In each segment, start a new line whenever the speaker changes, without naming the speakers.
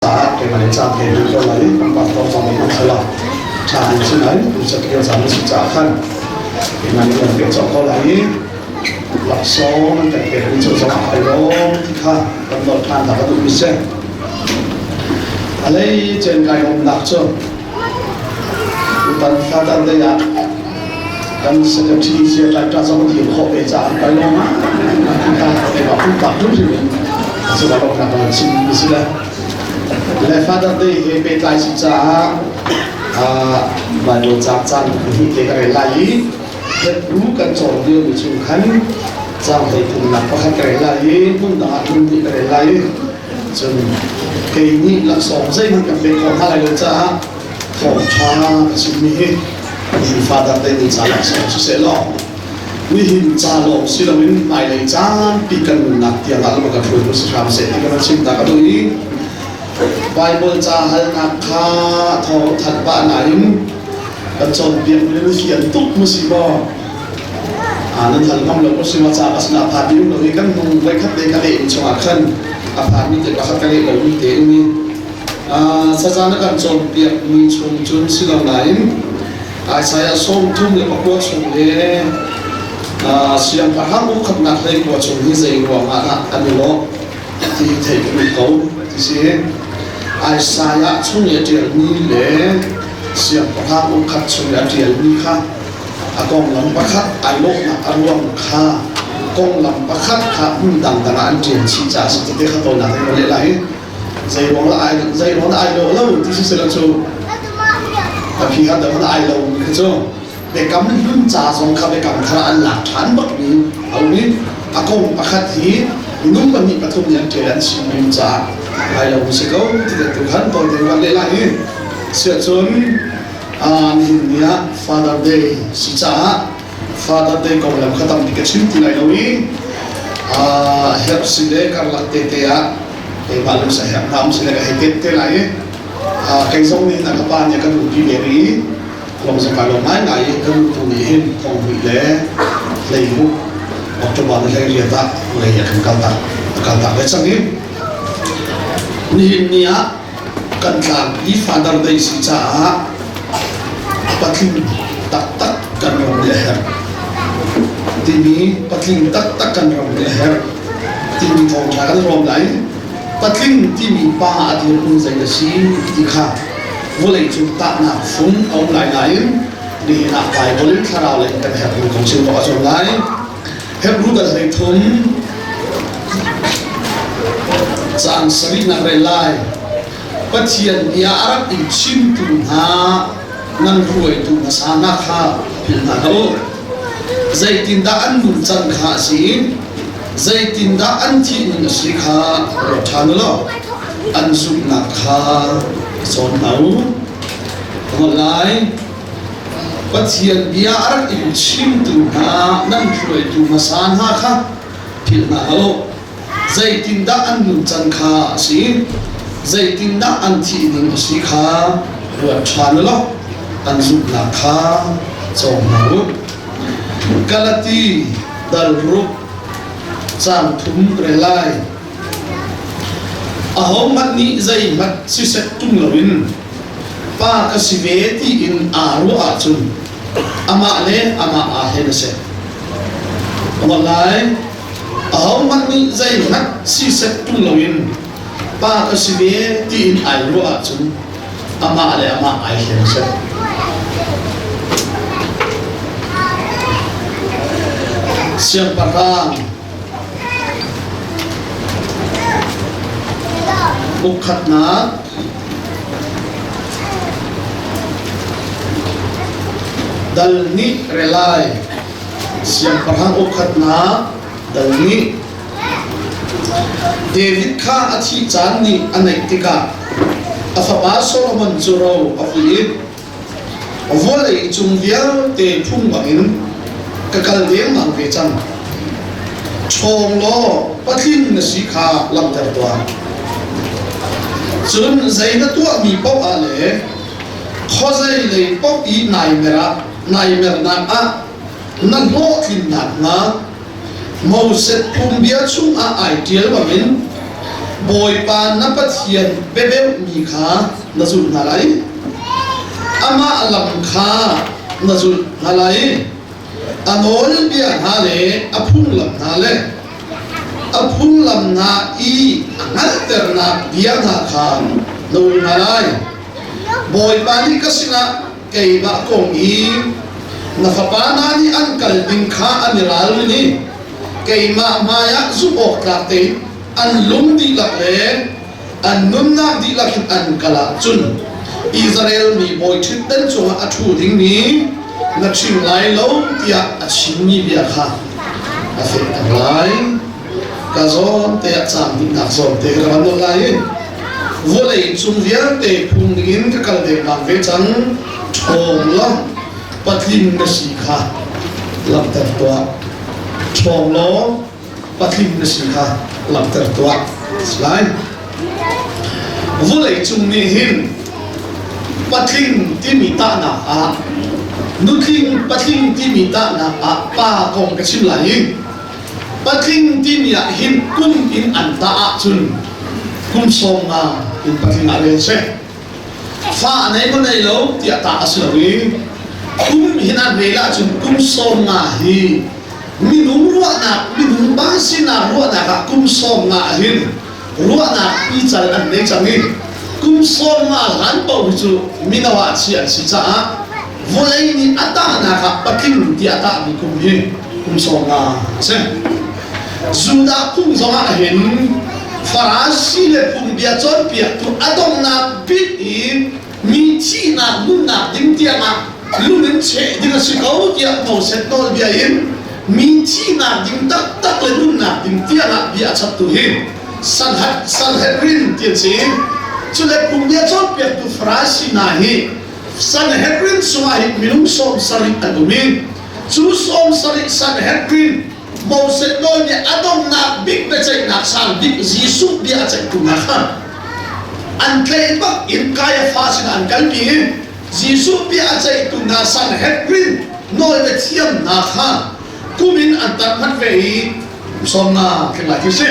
Caah keimah nih caan thei hman ko lai i kan pastor zong nih hman sela ṭha in si lai pumsa kio caan na si caah khan keimah nih kan pek cawk ko lai i laksawng an kan pek mi cu zong ai lawm ti kha kan nawl ṭhan ta ka duh mi si. A lei cen kai lawmnak cu tutan Father Day ah kan secretary sia ṭai ṭa zong dir khawh ve caah kai lawm ah ti kha keimah pumpak hrimhrim in a si lawmnak kan chim mi si le le Father Day he pehtlai si caah Bible ca caan hnih te ka rel lai i Hebrew kan cawn lio mi chung khan caang hleithumnak pakhat ka rel lai i hmun dang ah hmun hnih ka rel lai i cun kei nih laksawng zeihmanh kan pek khawh hna lai lo caah thawngṭha ka chimmi hi nihin Father Day ni ca laksawng siseh law nihin ca lawng si loin hmailei caanpi kan nunnak tiang ah lama kan hruaitu si hram seh ti kan chim ta ka duh i Bible ca halnak kha thawng thanh pah nain kan cawnpiak mi nan fian tuk mu si maw nan hal ngam lo si ma ca ka sinah phan mi um lo i kan nung voikhat te ka leh mi chungah khan a phan mi te pakhat ka leh lo mi te um i saza na kan cawnpiak mi chung cun si lo nain Isaiah 39 chung le siangpahrang ukhatnak 19 chung hi zei ruangah dah an i lawh ti theih ka duh ko ti si. Isaiah chung i a ṭialmi le siangpahrang ukhat chung i a ṭialmi kha a konglam pakhat ai lawhnak a ruang kha konglam pakhat kha hmun dangdang ah an ṭial chih caah si ti te kha tawinak in ka leh lai. Zei ruang ai zei ruang ai lo lo ti si sila cu a phi ha dang ai lo mi kha cu biakam hlun ca zong kha biakam thar an lak ṭhan bak mi a um i a kong pakhat hi minung pahnih pathum nih an ṭial an chim mi caah ai lo si ko ti tu khan tawi te van leh lai hi siahcun nihin ni ah Father Day si caah Father Day konglam kha tampi ka chim ti lai lo i herh si le karlak te te ah keimah lung sa herh hna um si le ka hei tet te lai i kei zong nih na ka pa nih a kan umpi ve i lawm zong kai lawm ngaingai i ka nu tu nih hin thonghnih le hleiruk October ni 18 ah lei a kan kaltak a kaltak ve cang i nihin ni ah kan tlangpi Father Day si caah patling taktak kan ram nih a herh timi patling taktak kan ram nih a herh timi thawngṭha kan rawm lai. Patling timi pa a dirhmun zei a si ti kha vawlei cung tahnak fung a um lai nain nihin ah Baibal in thlarau lei kan herhmi kong chim awk a zuam lai. Hebrew dal 13 caang sarihnak rel lai. Pathian bia a rak in chimtu hna nan hruaitu hmasa hna kha philh hna hlah u. Zeitindah an nuncan kha a si? Zeitindah an thih ning a si kha ruat ṭhan u law an zumhnak kha cawn hna u. Ka holh lai. Pathian bia a rak in chimtu hna nan hruaitu hmasa hna kha philh hna hlah u. Zeitindah an nuncan kha a si? Zeitindah an thih ning a si kha ruat ṭhan u law an zumhnak kha cawng hna u. Galati dal ruk caang thum rel lai. Ahohmanh nih zeihmanh siseh ṭung loin pa ka si ve tiin aa ruah ahcun amah le amah aa hlen a si. Holh lai. Ahohmanh nih zeihmanh siseh ṭung loin pa ka si ve tiin ai ruah ahcun amah le amah ai hlen a si. Siangpahrang buk khatnak dal nih relai siangpahrang ukhatnak dal nih David kha a thih caan nih a naih tikah a fapa Solomon cu ro a vui i vawlei cung vialte phung bangin ka kal dengmang ve cang. Ṭhawng law patling na si kha langhter tuah. Cun zei na tuahmi paoh ah le khuazei lei paoh i nai mer ah nai mernak ah na hlawhtlinnak hnga Moses phungbia chungah ai ṭial bangin. Bawipa na Pathian biabeuhmi kha na zulh hna lai. Amah lam kha na zulh hna lai. A nawlbia hna le a phunglam hna le a phunglam hna i a hngalhternak bia hna kha na ul hna lai. Bawipa nih ka sinah keimah kong i na fapa hna nih an kal ding kha an i ralrin i keimah hmaiah zumh awk tlak tein an lung dihlak le an nunnak dihlak in an kal ahcun Israel mi bawi ṭhutdan cungah a ṭhu dingmi na ṭhing lai lo tiah a chimmi bia kha a fehter lai. Ka zawn te ah caang dihnak zawn te ka van nawl lai i vawlei cung vialte phung ningin ka kal dengmang ve cang. Ṭhawng law patling na si kha langhter tuah. Ṭhawng law patling na si kha langhter tuah. Lai. Vawlei cung nih hin patling timi tahnak ah nutling patling timi tahnak ah pa kong ka chim lai i patling timi ah hin kum in an tah ahcun kum 50 in patling ah rel seh. Fa nei maw nei lo tiah tah a si lo i kum hin an rel ahcun kum 50 hi minung ruahnak minung pa sinak ruahnak ah kum 50 hin ruahnak pical an nei cang i kum 50 hlan paoh hi cu mino ah chi an si caah vawlei nih a tahnak ah patling tiah tahmi kum hi kum 50 a si. Judah phung zongah hin Farasi le phungbia cawnpiaktu a donghnak bik i mi thihnak nunnak ding tiangah lung in cheh ding a si ko tiah Moses nawlbia in mi thihnak ding taktak le nunnak ding tiangah bia a chaptu hi Sanhedrin ti an si. Cule phungbia cawnpiaktu Farasi hna hi Sanhedrin chungah hin minung 70 an um i cu 70 Sanhedrin Moses nawl nih a donghnak bik biaceihnak sang bik Jesuh bia a ceihtu hna kha an tlaih bak in Kaiafa sinah an kalpi i Jesuh bia a ceihtu hna Sanhedrin nawlbia thiam hna kha kum in an tar hmat ve i 50 tling lai ti si.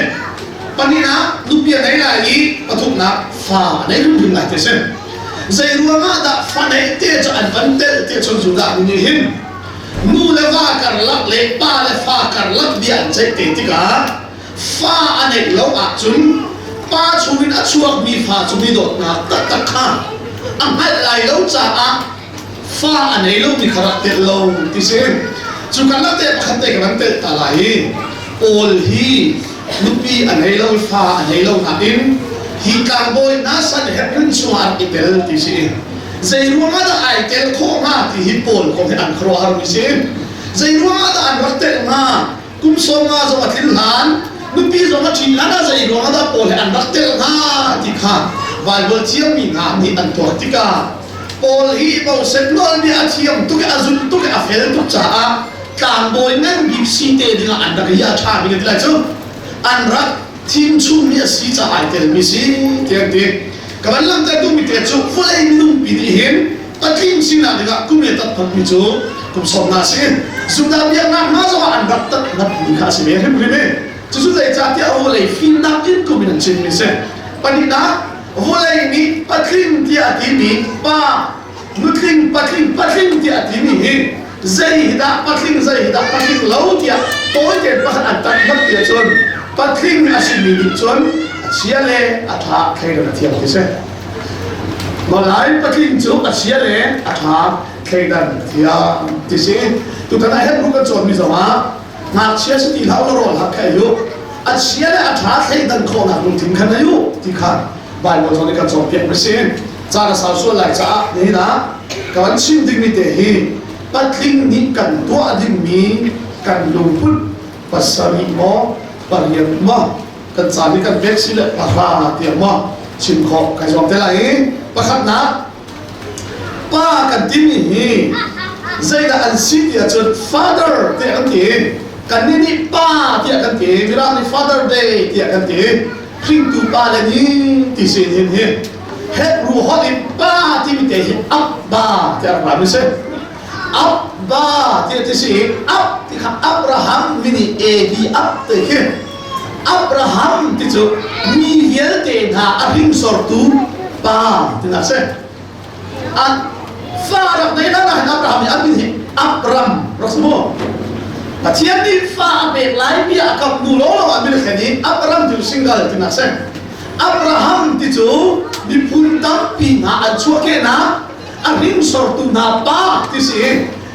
Pahnihnak nupi a ngei lai i pathumnak fa a nei hrimhrim lai ti si. Zei ruangah dah fa neih te cu an van telh ti cun Judah mi nih hin nu le va karlak le pa le fa karlak bia an ceih te tikah fa a neih lo ahcun pa chungin a chuakmi fa cu mi dawtnak taktak kha a hngalh lai lo caah fa a nei lomi kha rak telh lo ti si. Cu karlak te pakhat te ka van telh ta lai i Paul hi nupi a nei lo fa a nei lo nain hi tlangbawi hna Sanhedrin chungah a rak i tel ti si. Zei ruangah dah ai tel khawh hnga ti hi Paul kong hi an khuaruahhar mi si. Zei ruangah dah an rak tel hnga? Kum 50 zong a tlin hlan, nupi zong a ṭhin hlan ah zei ruangah dah Paul hi an rak tel hnga ti kha Baibal thiammi hna nih an tuak tikah Paul hi Moses nawlbia a thiam tuk i a zul tuk i a fel tuk caah tlangbawi ngan bik si te dingah an rak i a ṭha mi ti lai cu an rak thim chungmi a si caah ai telmi si tiah an ti. Ka van langhter duhmi te cu vawlei minung pi nih hin patling sinak dingah kum le tatpatmi cu kum 50 si. Judah biaknak hna zongah an rak tatnatmi kha a si ve hrimhrim i cucu zeicahtiah vawlei fimnak in kum in an chimmi si. Pahnihnak, vawlei nih patling tiah a timi pa nutling patling patling tiah a timi hi zei hi dah patling zei hi dah patling lo tiah tawi tein pakhat an tat hmat ti ahcun patling a simi nih cun a chia le a ṭha thleidan a thiam ti si. Malai patling cu a chia le a ṭha thleidan a thiam ti si. Tutan ah Hebrew kan cawnmi zongah ngakchia si ti hlah u rawl hak kha ei u a chia le a ṭha thleidan khawhnak lungthin kha nei u ti kha Bible zong nih kan cawnpiak mi si. Caan a sau sual lai caah nihin ah ka van chim dingmi te hi patling nih kan tuah dingmi kan lungput 7 maw 8 maw kan caan nih kan pek si le 10 tiang maw chim khawh kai zuam te lai i pakhatnak pa kan timi hi zeidah an si ti ahcun father tiah kan ti. Kannih nih pa tiah kan ti, Mirang nih Father Day tiah kan ti, hringtu pa le ni ti sin hin hi Hebrew holh in pa timi te hi Abba tiah rak rami si. Abba tiah ti si i Ab ti kha Abraham mini A B Ab ti khi Abraham ti cu Mi vialte hna a hringsortu pa tinak si. A fa rak nei hlan ah hin Abraham nih a min hi Abram rak si mu. Pathian nih fa a pek lai bia a kamh hnu lawlaw ah min a thlen i Abram cu single tinak si. Abraham ti cu miphun tampi hna an chuahkehnak a hringsortu hna pa ti si.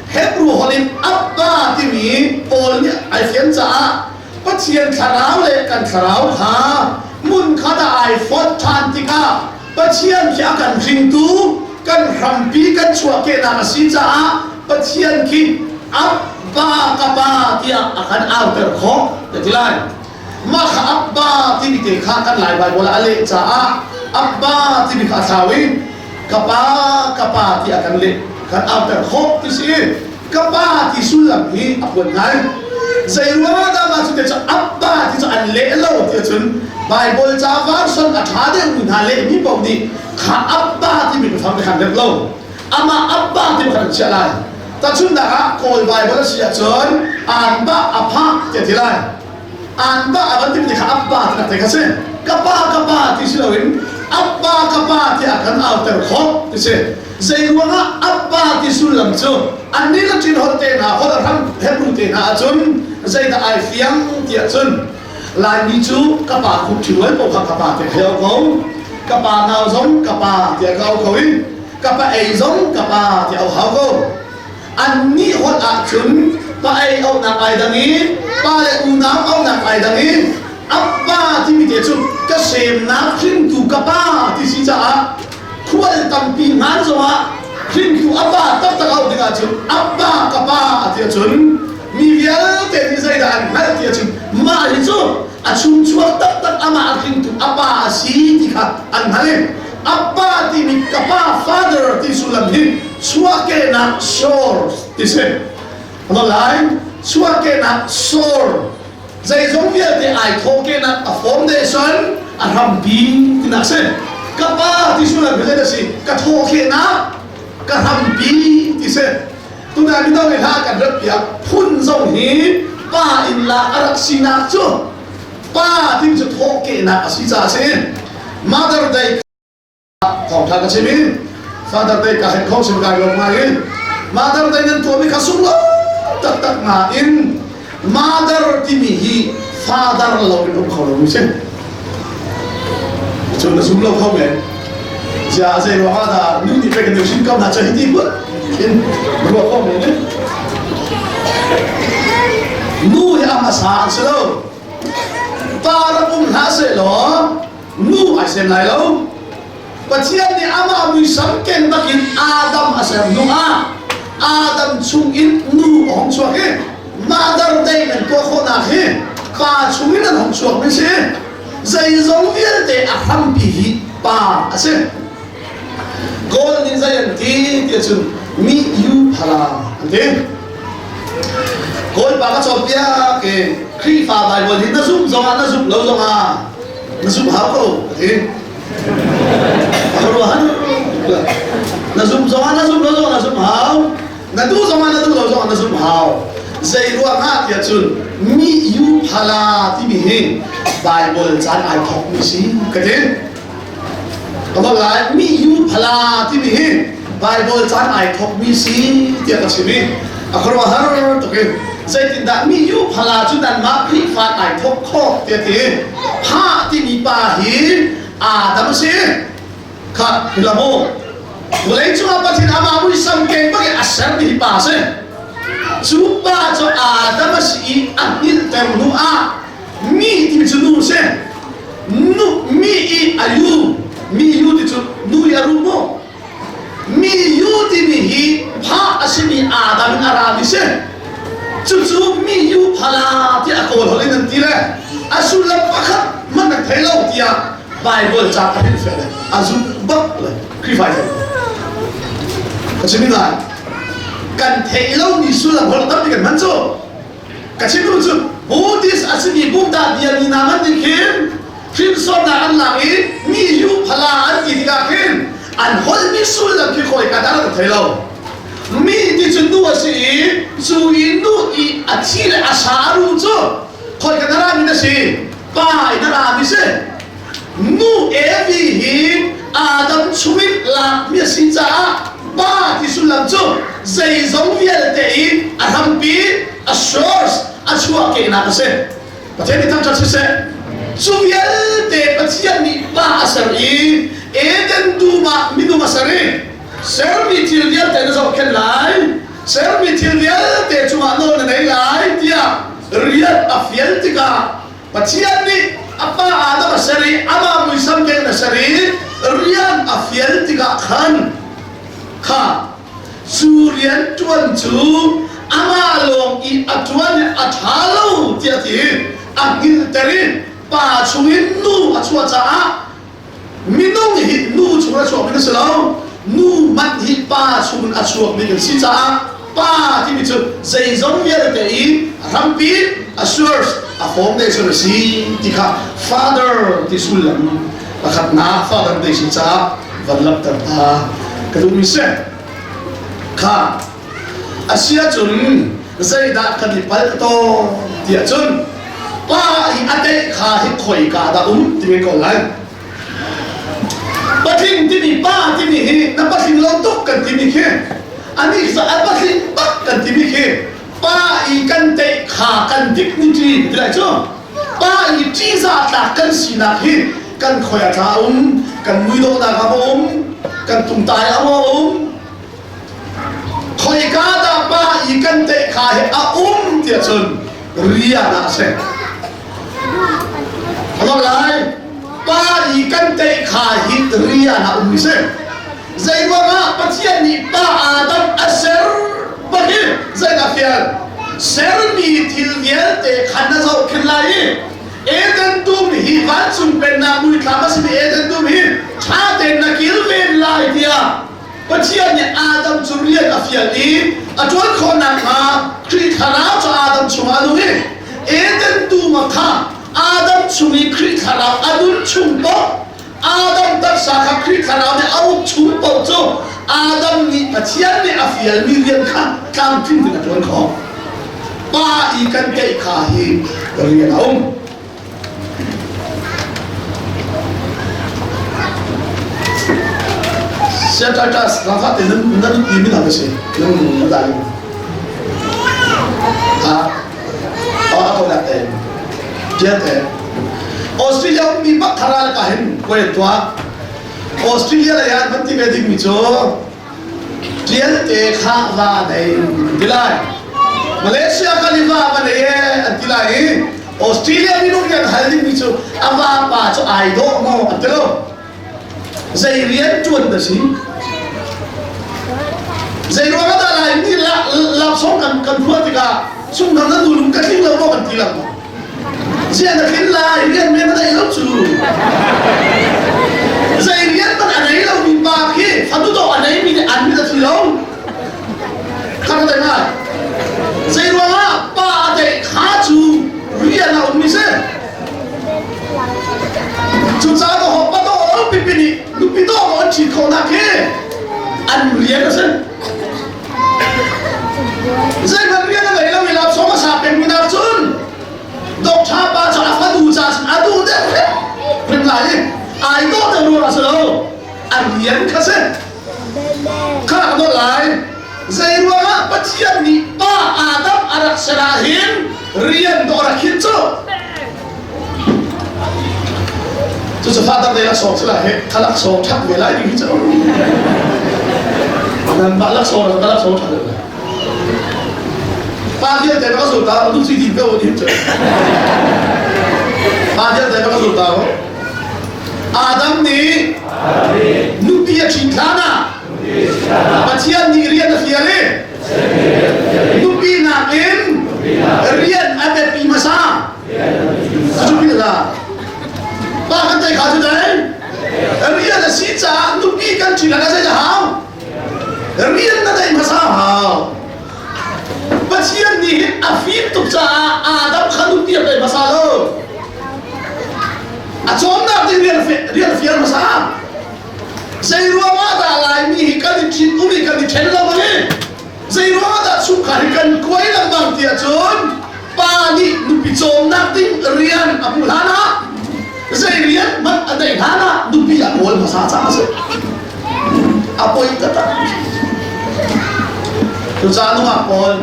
Hebrew holh in Abba timi Paul nih ai fian caah Pathian thlarau le kan thlarau kha hmunkhat ah ai fonh ṭhan tikah Pathian khi a kan hringtu kan hrampi kan chuahkehnak a si caah Pathian khi Abba ka pa tiah a kan auter khawh ka ti lai. Mah kha Abba timi te kha kan Lai Baibal ah a leh caah Abba timi kha a thlau i ka pa ka pa tiah kan leh kan auter khawh ti si. Ka pa ti sullam hi a phuan ngai. Zei ruangah dah mah cu te cu Abba ti cu an leh lo ti ahcun Baibal ca version a ṭha deuhmi hna lehmi paoh nih kha Abba timi biafang te khan rep lo. Amah Abba timi khan an chiah lai. Tahchunhnak ah Kawl Baibal a si ahcun Anba Apha ti a ti lai. Anba a van timi te kha Abba ti nak te kha si. Ka pa ka pa ti si loin Abba ka pa tiah kan auter khawh ti si. Zei ruangah Abba ti sullam cu annih Latin holh te hna holh hram Hebrew te hna ahcun zeidah ai fiang tiah cun Laimi cu ka pa khup ṭhirual paoh kha ka pa te heo ko ka pa nau zong ka pa tiah ka au ko i ka pa ei zong ka pa tiah au hau ko annih holh ahcun pa ei auhnak ai dang i pa le unau auhnak ai dang i Abba timi te cu ka semnak hringtu ka pa ti si caah khual tampi ngan zongah hringtu a pa taktak auh dingah cun Abba ka pa a ti ahcun mi vialte nih zeidah an hngalh ti ahcun mah hi cu a chungchuak taktak amah a hringtu a pa a si ti kha an hngalh i Abba timi ka pa father ti sullam hi chuahkehnak source ti si. Ano lai? Chuahkehnak source zeizong vialte ai thawhkehnak a foundation a hrampi tinak si ka pa ti sullam hi a si ka thawhkehnak ka hrampi ti si tunai mino nih hla kan rat piak phun zong hi pa in la a rak sinak cu pa ti cu thawhkehnak a si caah a si Mother Day Thawngṭha ka chim i Father Day ka hen khong sim kai lawm ngai i Mother Day nan tuahmi kha sunglawi taktak nain Mother timi hi Father lo in um kho lo mi si. Cun na zum lo kho men. Zia zei ruang ah dah nu nih pek kan hrin ko hna cu hi ti put in ruah kho men. Nu hi a hmasa an si lo. Pa rak um hlah sehlaw nu ai sem lai lo. Pathian nih amah muisam ken bakin Adam a ser hnu ah Adam chung in nu a hung chuak i Mother Day nan tuah khawhnak hi pa chung in an hung chuak mi si. Zeizong vialte a hrampi hi pa a si. Kawl nih zei an ti ti ahcun mi yu phala an ti. Kawl pa ka cawnpiak i Khrihfa Baibal hi na zumh zongah na zumh lo zongah na zumh hau ko a ti. Na zumh zongah na zumh lo zongah na zumh hau. Na duh zongah na duh lo zongah na zumh hau. Zei ruangah tiah cun mi yu phala timi hi Bible caan ai thawkmi si ka ti. Ka holh lai mi yu phala timi hi Bible caan ai thawkmi si tiah ka chim i a khuaruahhar tuk in zeitindah mi yu phala cu nanmah Khrihfa ai thawk khawh tiah ti. Pha timi pa hi Adam a si. Kha hilamu vawlei cungah Pathian amah muisam keng bak in a sermi hi pa a si. Cu pa cu Adam a si i a hngilhter hnu ah mi timi cu nu a si. Nu mi i a yu mi yu ti cu nu i a ru mu. Mi yu timi hi pha a simi Adam in a rami si. Cucu mi yu phala tiah a kawl holh in an ti le a sullam pakhat hmanh nan thei lo tiah Bible ca ka hrilhfiah le a zumh bak le Khrihfa thei. Ka chim lai. Kan theih lomi sullam holh tampi kan hman cu. Ka chim cu Buddhist a simi Buddha biami hna man nih khin hrimsornak an lak i mi yu phala an ti tikah khin an holhmi sullam khi khawi ka dah ka thei lo. Mi ti cu nu a si i cu i nu i a thi le a sa a ru cu khawi ka na rami na si pa in a rami si. Nu Evi hi Adam chungin lakmi a si caah pa ti sullam cu zeizong vialte i a hrampi, a source, a chuahkehnak a si. Pathian nih thangṭhat siseh. Cu vialte Pathian nih pa a ser i Eden dum ah minung a ser i sermi thil vialte na zohkhenh lai, sermi thil vialte cungah nawl na nei lai tiah rian a fial tikah Pathian nih a pa Adam a ser i amah muisam keng a ser i rian a fial tikah khan kha cu rian ṭuan cu amah lawng i a ṭuan i a ṭha lo tiah ti a hngilhter i pa chungin nu a chuah caah Minung hi nu chung a chuakmi kan si lo. Nu hmanh hi pa chung in a chuakmi kan si caah pa timi cu zeizong vialte i a hrampi, a source, a foundation a si ti kha father ti sullam pakhatnak father te si caah van langhter ta ka duhmi si. Kha a si ahcun zeidah kan i palh tawn ti ahcun pa i a deih kha hi khoika dah um timi ko lai. Patling timi pa timi hi na patling lo tuk kan timi khi anih cu a patling bak kan timi khi pa i kan deih kha kan dignity ti lai cu pa i ṭihzah tlak kan sinak hi kan khoi a tla um kan muidawhnak a um kan tungtai a um Khoika dah pa i kan teh kha hi a um tiah cun rian ah a si. Ano lai? Pa i kan teh kha hi rian ah um mi si. Zeiruangah Pathian nih pa Adam a ser bak hi zeidah fial? Sermi thil vialte khan na zohkhenh lai i Eden dum hi vancung pennak muithlam a simi Eden dum hi ṭha tein na kilven lai tiah Pathian nih Adam cu rian a fial i a ṭuan khawh nakhnga Khrih thlarau cu Adam chungah a nung i Eden dum ah kha Adam chung i Khrih thlarau a nun chung paoh Adam taksa kha Khrih thlarau nih a uk chung paoh cu Adam nih Pathian nih a fialmi rian kha tlamtling in a ṭuan khawh. Pa i kan keih kha hi rian a um. Siatatas rafa te nan nan ti min apa si nan nan dai ha a ko la te tia te Australia mi bak thara ka hin ko tua Australia la yan ban ti ve ding mi chu Tialte kha va nei ti lai. Malaysia kal i va va nei e an ti lai i Australia minung nih an hal dingmi cu a vapa cu ai dawh maw an ti lo. Zei rian ṭuan na si? Zei ruang ah dah Laimi laksawng kan kan phuah tikah sungdang na nulung ka tling lo maw kan ti lang Ziah na tlin lai rian men a nei lo cu. Zei rian man a nei lomi pa khi fanu dawh a neimi nih an mit a thi lo. Kha ka dai ngai. Zei ruangah pa a deih kha cu rian a ummi si. Cucaah ka hawp pa dawh pipi nih nupi dawh an ṭhit khawhnak hi an rian a si. Zeihmanh rian a ngei lo i laksawng a sa pengmi nak cun Doctor pa cu a fanu ca cun a duh deuh hrim lai i ai dawh deuh ruang a si lo a rian kha si kha ka dawh lai zei ruangah Pathian nih pa Adam a rak ser ah hin rian dawh rak hin cu Cucu father day laksawng si lai he kha laksawng ṭhat ve lai ding hi cu nanmah laksawng le ka laksawng ṭhat ve Pa vialte ka zul ta tu si din ko ni cu Pa vialte ka zul ta Adam nih nupi a ṭhit hlan ah Pathian nih rian a fial i nupi nakin rian a biapi hmasa Pa kan tei kha cu dai rian a si caah nupi kan ṭhi lang a zei hau rian na neih hmasa hau Pathian nih hin a fim tuk caah Adam kha nupi a pe hmasa lo a cawnnak ding rian rian fial hmasa zei ruangah dah Laimi hi kan i ṭhit um i kan i ṭhen lo hi zei ruangah dah chungkhar hi kan kuai lengmang tiah cun pa nih nupi cawmnak ding rian a hmuh hlan ah Zei rian hmanh a neih hlan ah nupi a kawl hmasa caah a si. A poi taktak. Cucaah nungak pawl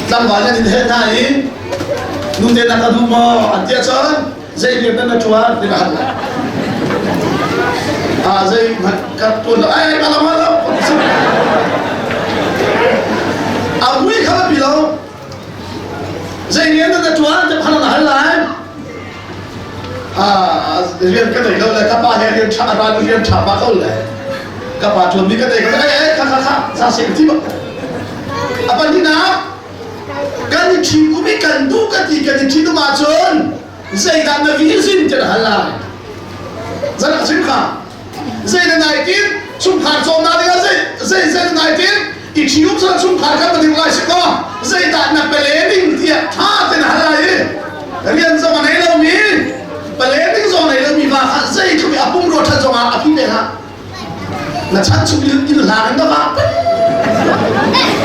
tlangval nan in hel hna i nute na ka duh maw an ti ahcun zei rian dah na ṭuan ti na hal lai. Ah zei hmanh ka ṭuan lo ai ka lam lo. A mui kha pi lo. Zei rian dah na ṭuan ti kha na hal lai. Ah rian ka nei lo le ka pa he rian ṭha ral rian ṭha pa ko le ka pa ṭuan mi ka nei ko ai ai kha kha kha sa se ti ba. A pahnihnak kan i ṭhitum i kan duh ka ti kan i ṭhitum ahcun zeidah na vision ti na hal lai. Zan ah chim kha zei na nai tin chungkhar cawmnak dingah zei zei zei na nai tin i ṭhium cun chungkhar kan va ding lai si kaw zeidah na pale ning tiah ṭha te na hal lai i rian zong a nei lomi pale ning zong a nei lomi va kha zei tluk i a pumrua ṭhat zongah a phi ve hlah na chan chung in in hlang in na vah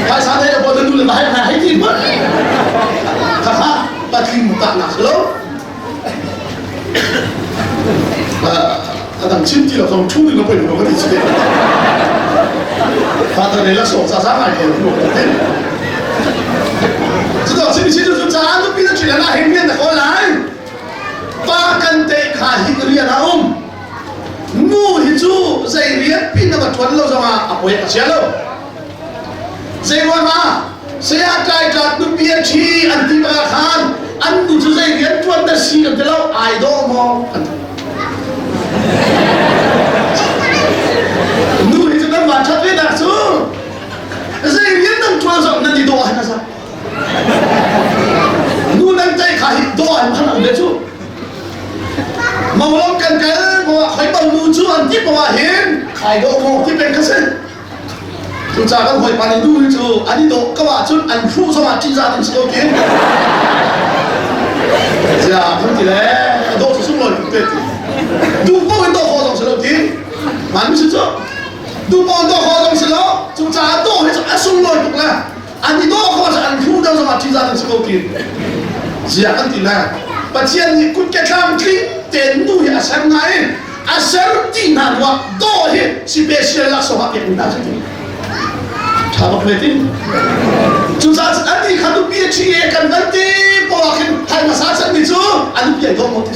phaisa nei le bawi nu le va hai hei ti hmanh khakha patling tahnak si lo a dang chim ti lo zong thu ding na poi lo ka ti chi father ne la so sa sa ngai ko lu ka ti chu to chim chi chu cha nu pi na chi na hin rian na ko lai pa kan te kha hi rian a um nu hi chu zei rian pin na va tuan lo zong ah a poi a sia lo Zei ruangah saya tlai tlak nupi a ṭhi an ti bak ah khan an nu cu zei rian ṭuan dah si kan ti lo ai dawh maw an ti. Nu hi cu nan van ṭhat ve dah cu zei rian nan ṭuan zong nan i dawh ah hin a za. Nu nan tei kha hi dawh ah hin khan an ve cu. Mawlong kan kal maw khoi bang nu cu an ti maw ah hin ai dawh maw ti peng kha si. Cucaah kan hawipa nih nu hi cu an i dawh ko ahcun an hruh zongah ṭihzah ding si ko ti. Ziah kan ti le a dawh cu sunglawi tuk te ti. Duh paoh in dawh khawh zong si lo ti. Mah nu si cu duh paoh in dawh khawh zong si lo. Cucaah dawh hi cu a sunglawi tuk le an i dawh khawh an hruh deuh zongah ṭihzah ding si ko ti. Ziah kan ti le Pathian nih kutke tlamtling tein nu hi a ser nain a ser ti hna hnuah dawh hi special laksawng ah pek hna cu ṭha bak ve tin cucaah an ti kha nupi a ṭhi e kan van ti poah khin thai hmasa chan mi cu an nupi ai dawh maw ti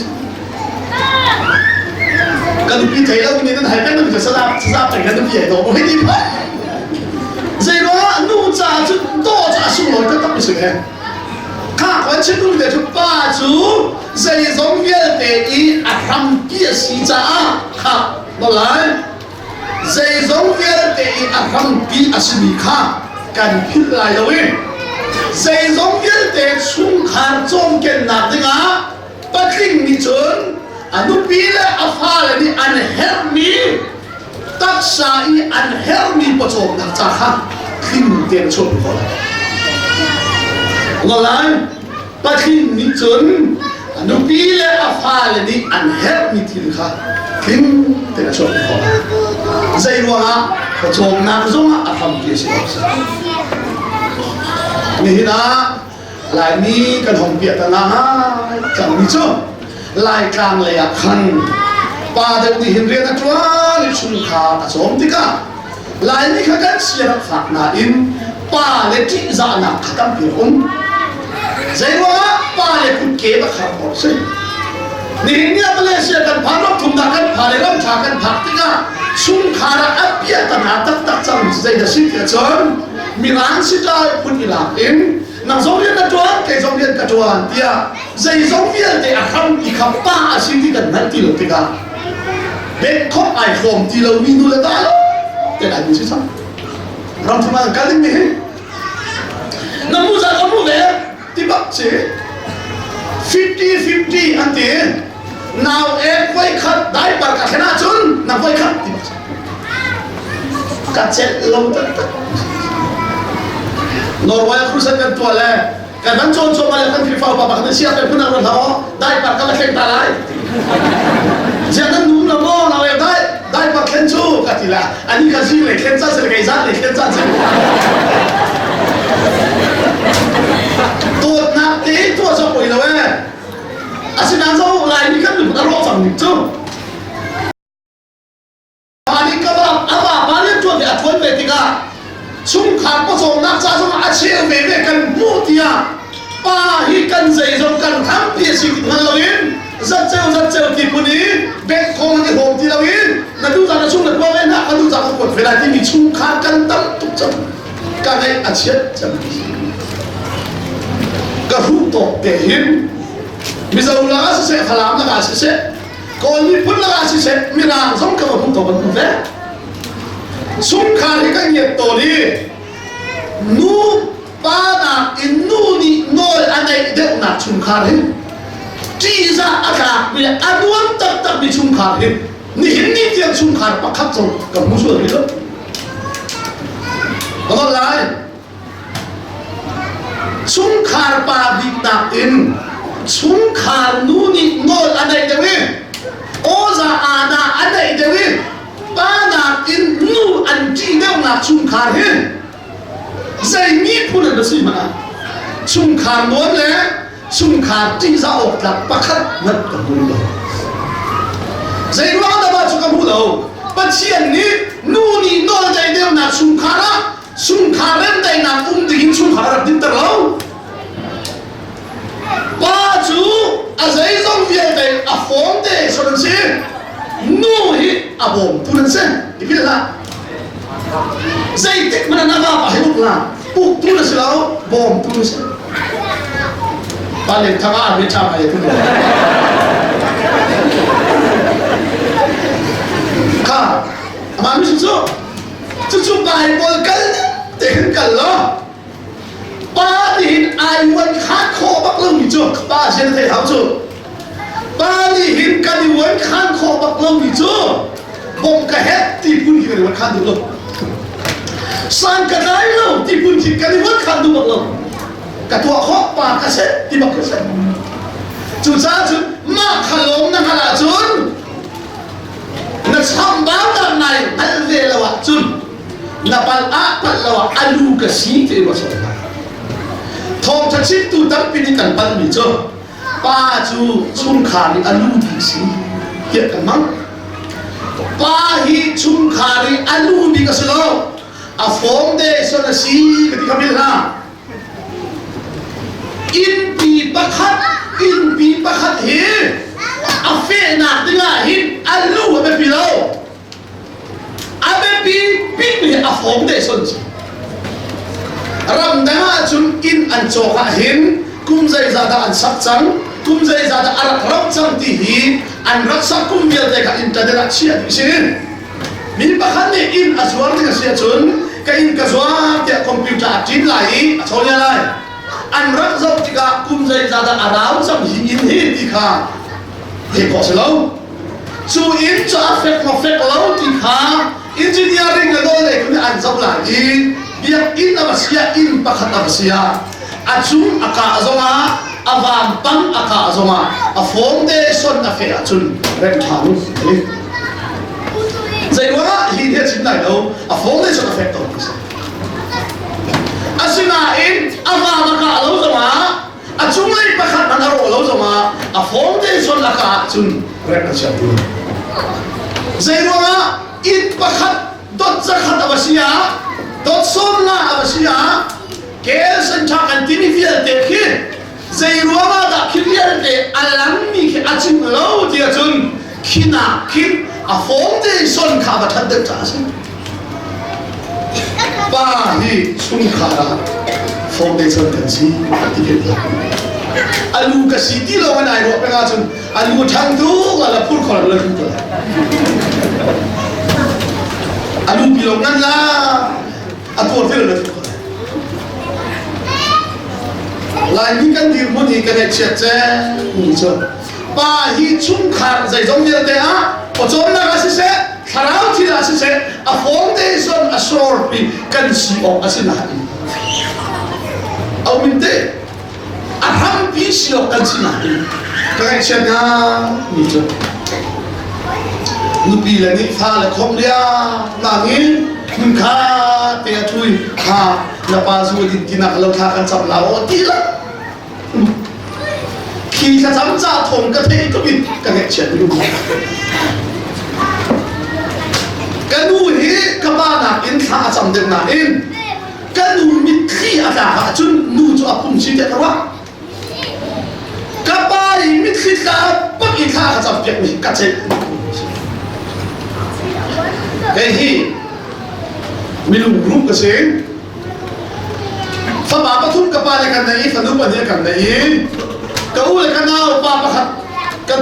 kan nupi thei lo mi nan hai peng nan saza saza peng kan nupi ai dawh maw hei ti phai zei ruangah nu caah cu dawh cu a sunglawi taktak mi si ve Kha kan chim duhmi te cu pa cu zeizong vialte i a hrampi a si caah kha lai zeizong vialte i a hrampi a simi kha kan philh lai lo i zeizong vialte chungkhar cawmkennak dingah patling nih cun a nupi le a fale nih an herhmi taksa i an herhmi pawcawmnak ca kha tling tein a chuahpi khawh lai. Ngolai patling nih cun a nupi le a fale nih an herhmi thil kha tling tein a chuahpi khawh lai. Zei ruangah pawcawmnak zongah a hrampi a si lo. Nihin ah Laimi kan hong piah ta ngai cangmi cu Laitlang lei ah khan pa deuh nih hin rian a ṭuan i chungkhar a cawm tikah Laimi kha kan sia rak fak nain pa le ṭihzahnak kha tampi a um. Zeiruangah pa le kutke va khar awk si. Nihin ni ah Malaysia kan phan ram thumnak kan phan i ramṭha kan phak tikah chungkhar ah a piahtana taktak cang zei dah si tiah cun Mirang sitai phun i lak in nang zong rian na ṭuan kei zong rian ka ṭuan tiah zeizong vialte a hrampi kha pa a si ti kan hngalh ti lo tikah betkhop ai hrawm ti lomi nu le va lo te lai mi si cang ram thum ah kal ding mi hi na mu za ka mu ve ti bak si 50 50 an ti nau ek voi khat diaper ka thlen ahcun na voi khat ti bak ka celh lo taktak Norway crusade kan tuah le kan van cawn cuahmah le kan Khrihfa upa pakhat nih siang phun ran hlah aw diaper ka la thleng ta lai ziang nan num lo maw nau ek dai diaper thlen cu ka ti la ani ka zing le thlen caan se le kei zan le thlen caan se dawtnak te tuah zawk poi lo e. Asinain zo Laimi kan lungput a rawh cang ning cu. Pa nih ka va a vapa rian ṭuan i a ṭuan ve tikah chungkhar pawcawmnak ca zongah a cheu ve ve kan hmuh tiah pa hi kan zeizong kan hrampi a si ti hngal loin zatceu zatceu ti phun i bank khong an i hrawm ti loin na duh caan na chung na tuah ve hna ka duh caan ka kuat ve lai timi chungkhar kan tam tuk cang ka ngaih a chiat cang ka hruh tawk te hin Mizo lakah siseh Falam lakah siseh Kawl miphun lakah siseh Mirang zong ka va hmu tawk an hmu ve. Chungkhar hi kan ngiat tawn i nu pa nak in nu nih nawl a neih deuhnak chungkhar hi ṭihzah a tlakmi le a nuam taktakmi chungkhar hi nihin ni tiang chungkhar pakhat zong ka hmu sual rih lo. Ka lai. Chungkhar pa bik nakin chungkhar nu nih nawl a neih deuh i awza aana a neih deuh i pa nakin nu an ṭih deuhnak chungkhar hi zei miphun an va si hmanh ah chungkhar nuam le chungkhar ṭihzah awk tlak pakhat hmanh ka hmu lo. Zei ruang dah mah cu ka hmu lo? Pathian nih nu nih nawl neih deuhnak chungkhar ah Chungkhar remdaihnak um dingin chungkhar a rak dinter lo. Pa cu a zeizong vialte a fawm te son an si. Nu hi a bawmtu nan si. I philh hlah. Zeitik hmanh ah na vapa hi uk la. Uktu na si lo, bawmtu na si. Pa len thang ah a ṭha ngai tu. Kha, amah mi cu Cucu Baibal kal tein kal law pa nih hin ai uan khan khawh bak lomi cu pa sin thei hau cu pa nih hin kan i uan khan khawh bak lomi cu bom ka het ti phun khi kan i uan khan duh lo san ka tlai lo ti phun khi kan i uan khan duh bak lo ka tuah khawh pa ka se ti bak ka se cucaah cun mah kha lawm na hngalh ahcun Na chambaunak nai hngalh ve lo ahcun na palh ah palh lo ah a lu ka si ti ruah sawh hlah. Thawngṭha chimtu tampi nih kan palhmi cu pa cu chungkhar i a lu bik si tiah kan hmang. Pa hi chungkhar i a lu bik a si lo, a foundation a si ka ti kha bil hlah. Innpi pakhat innpi pakhat hi a fehnak dingah hin a lu a biapi lo. A biapi bikmi hi a foundation si. Ramdang ahcun inn an cawk ah hin kum zeizah dah an sak cang, kum zeizah dah a rak rauh cang ti hi an rak sak kum vialte kha internet ah chiah dih si. Mi pakhat nih inn a zuar ding a si ahcun ka inn ka zuar tiah computer a ṭin lai i a chawn lai. An rak zoh tikah kum zeizah dah a rau cang hi inn hi ti kha theih khawh si lo. Cu inn cu a fek maw fek lo ti kha engineering le nawl lei nih an zoh lai i biakinn a va si ah inn pakhat a va si ah a cung a kah zongah a vampang a kah zongah a foundation a feh ahcun rem ṭha nu ti. Zeiruangah hi hi a chim lai lo, a foundation a fek ko ti si. Asinain a vam a kah lo zongah a cunglei pakhat hmanh a rawh lo zongah a foundation a kah ahcun rem a chiah tu. Zeiruangah inn pakhat dot zakhat a va si ah dot sawm nga a va si ah kel senṭha kan timi vialte khi Zei ruangah dah khi vialte a langmi khi a chim lo ti ahcun khinak khin a foundation kha va ṭhat deuh caah a si. Pa hi chungkhar ah foundation kan si ti philh hlah. A lu ka si ti lo in ai ruah peng ahcun a lu ṭhang tu a la phur khol la thu ko lai. A lu pi lo ngan la a tuar ti lo la thu ko lai. Laimi kan dirhmun hi kan ngaihchiat cem cu pa hi chungkhar zeizong vialte ah pawcawmnak ah siseh thlarau thil ah siseh a foundation a sorpi kan si awk a si nain aumin te a hrampi si awk kan si nain ka ngaihchiat mi cu nupi le nih fa le khom riangmang in hmunkha te a thui ha na pa zu din tinak lo thla kan cam la o ti la khi. Khi thlacam ca thawng ka theih tuk in ka ngaihchiat mi um. Ka nu hi ka pa nakin thla a cam deuh nain ka nu mitthli a tlak ahcun nu cu a phung si tiah ka ruah. Ka pa i mitthli tla bak i thla ka cam piak mi ka celh. Kei hi minung rum ka si. Fapa pathum ka pa le kan nei i fanu pahnih kan nei i ka u le ka nau pa pakhat ka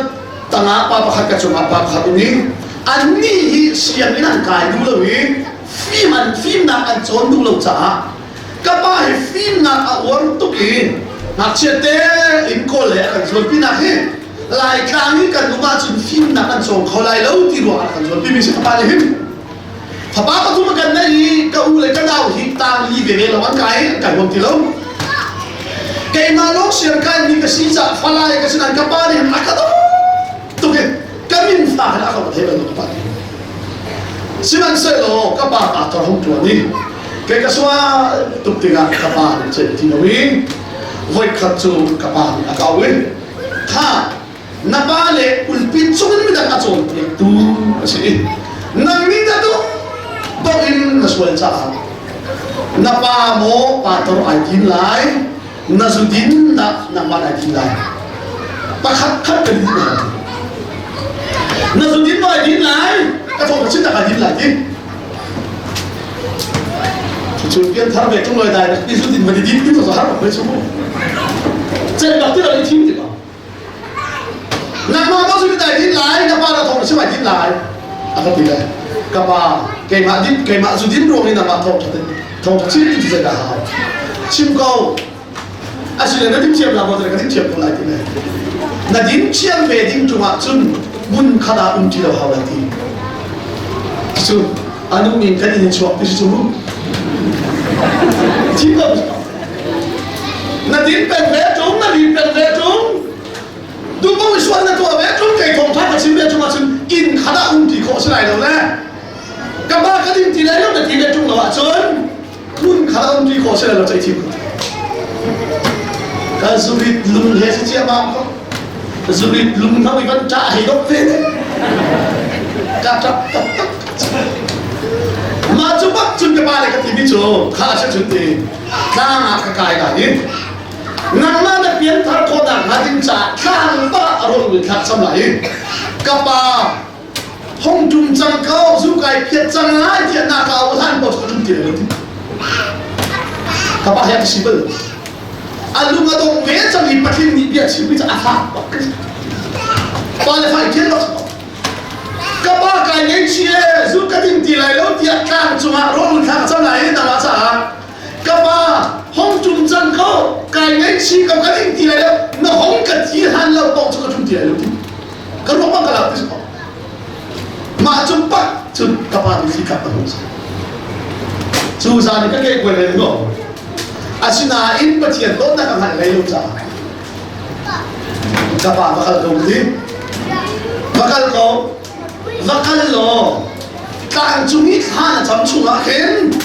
tangah pa pakhat ka cungah pa pakhat um i annih hi sianginn an kai duh lo i fim an fimnak an cawn duh lo caah ka pa hi fimnak a uar tuk i ngakchia te in kawl le a kan zuanpinak hi Laitlang i kan um ahcun fimnak an cawng kho lai lo ti ruangah kan zuanpi mi si ka pa nih hin Fapa pathum a kan neih i ka u le ka nau hi tang li veve lawng an kai an kai huam ti lo. Keimah lawng siang kai mi ka si caah falai ka si nain ka pa nih a ka dawt tuk i ka min fa khan a ka thei bal lo ka pa nih. Sihmanhsehlaw ka pa pa tor hung ṭuan i kei ka sual tuk tikah ka pa nih ceih ti lo i voikhat cu ka pa nih a ka auh i kha na pa le pulpit chungin midang a cawnpiaktu a si i nang nih na duh paoh in na sual caah na pa maw pastor ai tim lai na zudin dah nangmah nai tim lai pakhat khat kan din lai na zudin maw ai din lai ka thawng ka chin tak ai din lai ti cu pian thar ve tung loi dai ni zudin va di din ti to har ko chu chen bak ti lo i thim ti ba Nangmah maw cu dai din lai, na pa na thawng na chim ai din lai. A ka ti le, ka pa, keimah din, keimah zu din ruang in nangmah thawng ṭha thawng ṭha chim ti zeidah hau. Chim ko. Asile na din thiam la maw ka din thiam ko lai ti le. Na din thiam ve ding cungah cun mun khat ah um ti lo hau lai ti. Cu anu in kan in chuak ti cu mu. Chim ko. Na din peng ve ṭung, na rin peng ve ṭung. Duhpaoh i sual na tuah ve ṭung, kei thawngṭha ka chim ve ṭung ahcun inn khat ah um ti khawh si lai lo le. Ka pa ka din ti lai lo na ti ve ṭung lo ahcun hmun khat ah um ti khawh si lai lo cei thim. Ka zurit lung he si cia bang ko. Zurit lung hna i van ṭah hei dok ve ne. Ka ṭap taktak. Mah cu bak cun ka pa le ka timi cu kha a si cun ti. Tlang ah ka kai lai i nangmah na pianthar khawhnak hnga ding caah tlang pa a rawn in thlak sam lai i ka pa hong tum cang ko zu kai phiat cang lai tiah na ka au hlan paoh cu ka tum ti lo ti ka pa he ka si bal a lung a dong ve cang i patling nih bia chim mi cu a fak bak pa le fa i thian bak ka pa kai ngei e zu ka ding ti lai lo tiah tlang cungah rawl thlak cang lai i nangmah caah ka pa hong tum cang ko kai ngaihchih ko ka ding ti lai lo na hong ka thi han lo paoh cu ka tum ti lai lo ti ka ruak bang ka lak ti ko mah cu pak cun ka pa nih thli kap ka hung cu zan i ka ke kuai le ngo asinain Pathian dawtnak ka hngalh hlei lo caah ka pa va kal ko ti va kal ko va kal law tlang cung i thla na cam chungah khin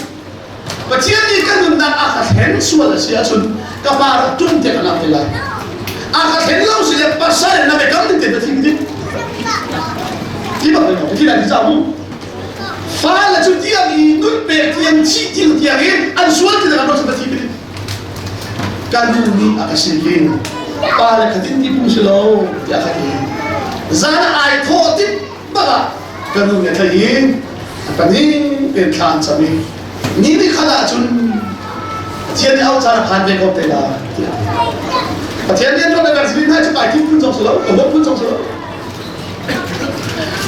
Pathian nih ka nunnak a ka thlen sual a si ahcun ka pa rak tum te ka lak te lai. A ka thlen lo si le pasal na biakam ning te na thim ding. Ti bak le ti lai ti ca mu. Fa le cu tiang i nun pek tiang thih tiang tiang i an sual ti na kan rak thi ding. Ka nu nih a ka sikin pa le kha tin ti pung si lo tiah ka ti. Zan ai thawh tik bak ah ka nu nih a tlaih i a panih tein thla an cam i ni ni khat ahcun Pathian nih auh caan a phan ve ko te la tiah Pathian nih an kan sin hna cu kai thim phun zong si lo ka huat phun zong si lo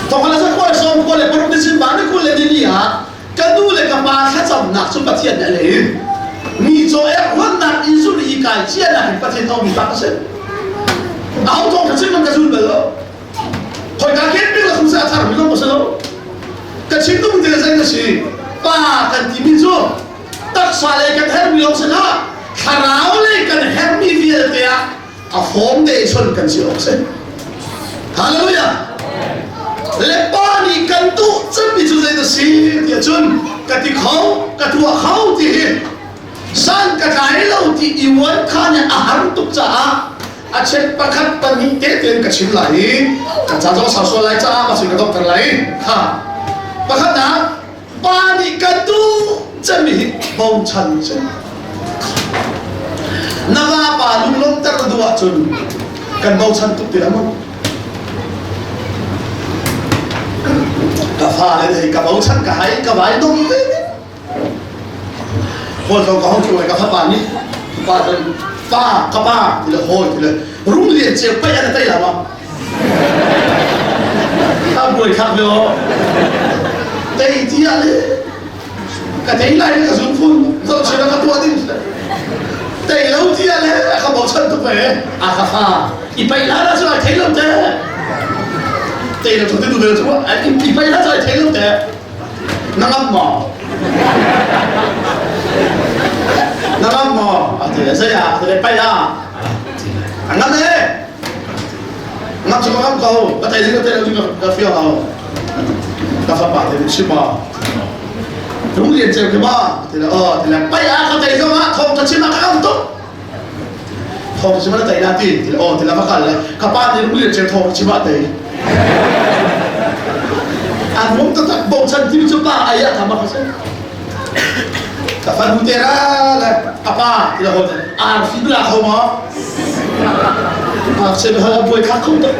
thawnghala za khual sawm khual le paruk ni sin ba ni kul le ni ni ah ka nu le ka pa thlacamnak cu Pathian nih a leh mi caw ek huatnak in zul i kai cia nak in Pathian thawng mi tak a si aho thawng ka chim man ka zul bal lo Khoika khin bik la sa thar mi lo si lo. Ka chim tung te zei na si. Pa kan ti mi cu taksa le kan hermi lo si hlah. Thlarau le kan hermi vialte ah a foundation kan si awk si. Hallelujah. Le pa nih kan duh cemmi cu zei na si tiah cun ka ti kho ka tuah kho ti hi san ka tlai lo ti i uan kha nih a har tuk caah. A chet pakhat pahnih te tein ka chim lai i ka ca zong sau sual lai caah ka ka dokter lai. Kha pakhatnak pa nih kan duh cemmi hi bochan si. Na vapa lunglawmhter na duh ahcun kan bochan tuk ti lo maw? Ka fale hei ka bochan ka hai ka vai dong ve. Hawi ko ka hong tlung ka fapa nih pa pa ka pa ti le hawi ti le rung lian ceu pai an tai la ma. Ta buai khak ve o. Tei ti ah le ka tei lai ka zum phun zoh chila ka tuah ding tei lo ti ah le ka bochan tuk ve a ka fa i pai la la chu ai thei lo te tei lo tu tu ve chu i pai la chu ai thei lo te na ngam maw na ngam maw a ti le zei ah a ti le pai ah a ngam e ngam cu ka ngam ko ka tei ding ka tei lo ding ka fiang lo ka fapa te nih chim ma lung lian ceu khi ma ti le aw ti le pai ah ka tei zong ah thawng ka chim ah ka ngam tuk thawng chim ah tei na ti ti le aw ti le va kal le ka pa nih lung lian ceu thawng chim ah tei an mum taktak bochan ti cu pa ai ah thama ka si ka fanu te ra le ka pa ti le hol arfi bila kho ma ngakchia hal buai kha kho tak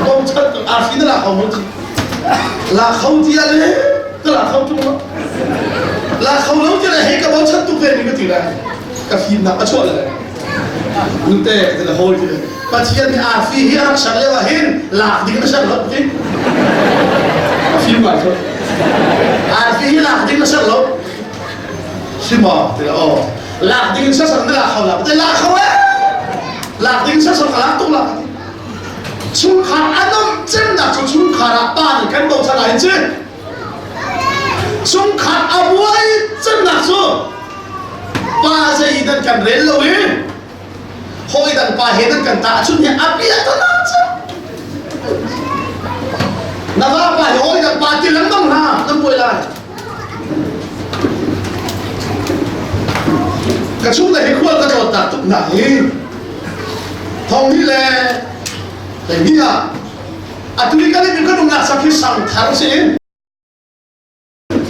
bochan arfi na la kho mo ti la kho ti ale ka la kho tung lo la kho lo ti le hei ka bochan tuk ve mi ka ti lai ka fimnak a chuah le nute ti le hol ti le Pathian nih arfi hi a rak ser lio ah hin lak ding na ser lo ti a fim ngai cu arfi hi lak ding na ser lo si maw ti le aw lak ding in ser na lak kho la te lak kho eh lak ding in ser ka lak tuk la chungkhar a nuamh cemnak cu chungkhar ah pa nih kan bochan ahhin ci chungkhar a buai cemnak cu pa zei nan kan rel lo i hawi dang pa he nan kan tahchunh hi a bia ta cang na vapa hi hawi dang pa ti lengmang hna nan buai lai ka chung le hi khual ka tlawt tak tuk na hi thong hi le hei ah atu i kan in kan umnak sak hi sang thar si in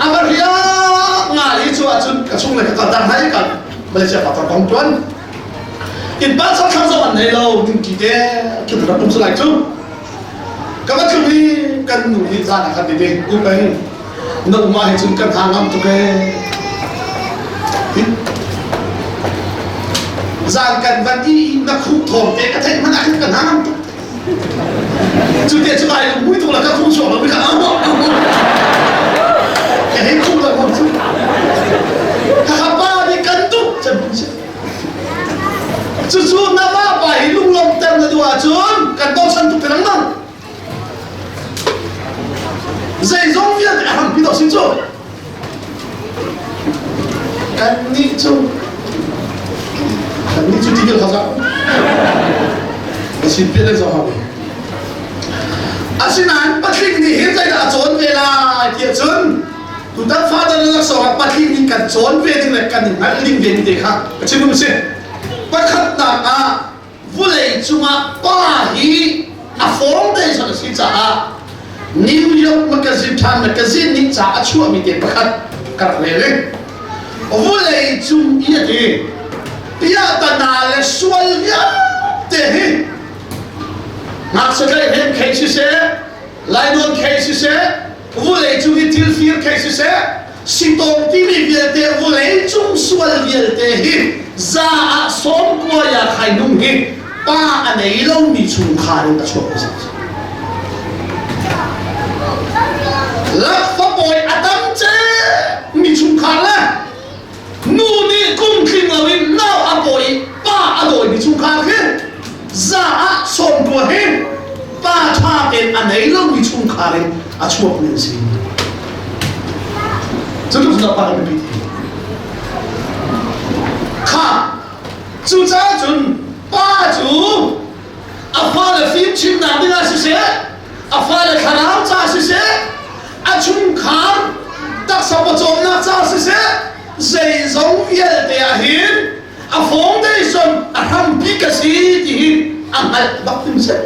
A va riak ngai i cu ahcun ka chung le ka kal dang hai kan Malaysia pa kong tuan. In pa chak thlang zong an nei lo ding ti te kin rak um lai cu. Ka va tlung i kan nu hi zan ah khan ti u peng na uma hi cun kan hang ngam tuk ee. Zan kan van i na khuh thawng te ka theih hmanh ah khan kan hang ngam tuk. Cu te cu ai mui tuk la ka khung chuak lo mi kha amo amo ka hei khung la khung chu ka ka pa nih kan tuk chan si cu cu na va pa hi lunglawm ter na duh ahcun kan bochan tuk te lengmang zeizong vialte a hrampi dawh si cu Kannih cu kannih cu tipil kha zah a sin pian an zoh hau Asinain patling nih hin zeidah a cawn ve lai ti ahcun tutan father na laksawng ah patling nih kan cawn ve ding le kan i hngalh ding ve mi te kha ka chim um si. Pakhatnak ah vulei cungah pa hi a foundation a si caah New York Magazine Time Magazine nih ca a chuahmi te pakhat ka rak rel i vulei cung i a ti piahtana le sual vialte hi ngakchia tlaihhrem khei siseh lainawn khei siseh vulei cung i thil fir khei siseh sitawng timi vialte vulei cung sual vialte hi za ah sawm kua ya khai nung hi pa a nei lomi chungkhar in a chuak mi Lakfapawi a tam ce mi chungkhar le nu nih kum tling loin nau a pawi i pa a dawimi chungkhar khi za ah sawmkua hi pa ṭha tein a nei lomi chungkhar in a chuakmi an si. Cu tluk cun pa kan biapi ti. Kha cucaah cun pa cu a fale fimchimnak dingah siseh a fale thlarau ca siseh a chungkhar taksa pawcawmnak ca siseh zeizong vialte ah hin a foundation a hrampi ka si ti hi. a hngalh bak ding si.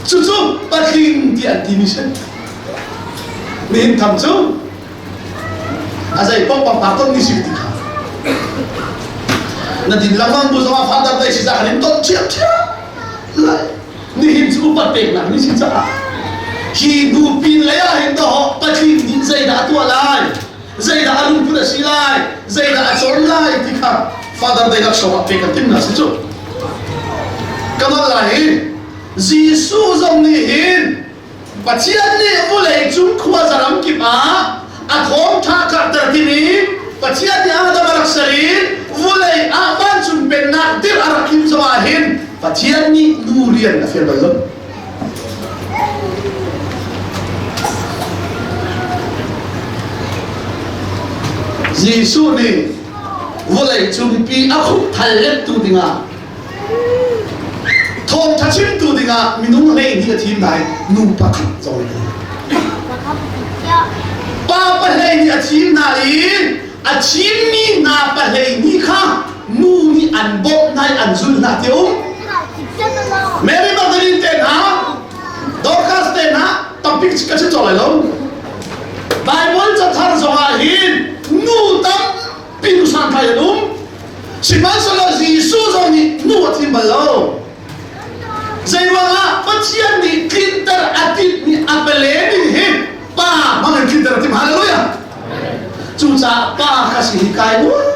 Cucu patling ti an timi si. Nihin tham cu a zei paoh pangpar ton ni si ti kha. Na din lengmang bu zongah father day si ca kan in ton ṭhiamṭhiam lai. Nihin cu upat peknak ni si caah hi hnu pin lei ah hin dawh patling nih zeidah a tuah lai zeidah a lungput a si lai zeidah a cawn lai ti kha Father Day laksawng ah pek kan timh na si cu. Ka nawl lai hi Jesuh zong nih hin Pathian nih vawlei cung khuaza ram kip ah a thawngṭha karhter timi Pathian nih Adam a rak ser i vawlei ah vancung pennak dirh a rak thim zongah hin Pathian nih nu rian a fial bal lo. Jesuh nih vawlei cungpi a khupthal lettu dingah Thawngṭha chimtu dingah minung 12 a thim lai nu pakhat zong an Pa pahlei nih a thim hna i a thimmi hna pahlei nih kha nu nih an bawmh hna i an zulh hna ti um. Mary Magdalene te hna, Dorcas te hna tampi ka chim cawk lai lo. Bible cathar zongah hin nu tampi nu santlai an um. Sihmanhsehlaw Jesuh zong nih nu a thim bal lo. Zeiruangah Pathian nih tlinter a timhmi a pale ning hi pa hmang in tlinter a timh. Hallelujah! Cucaah pa ka si hi kai uar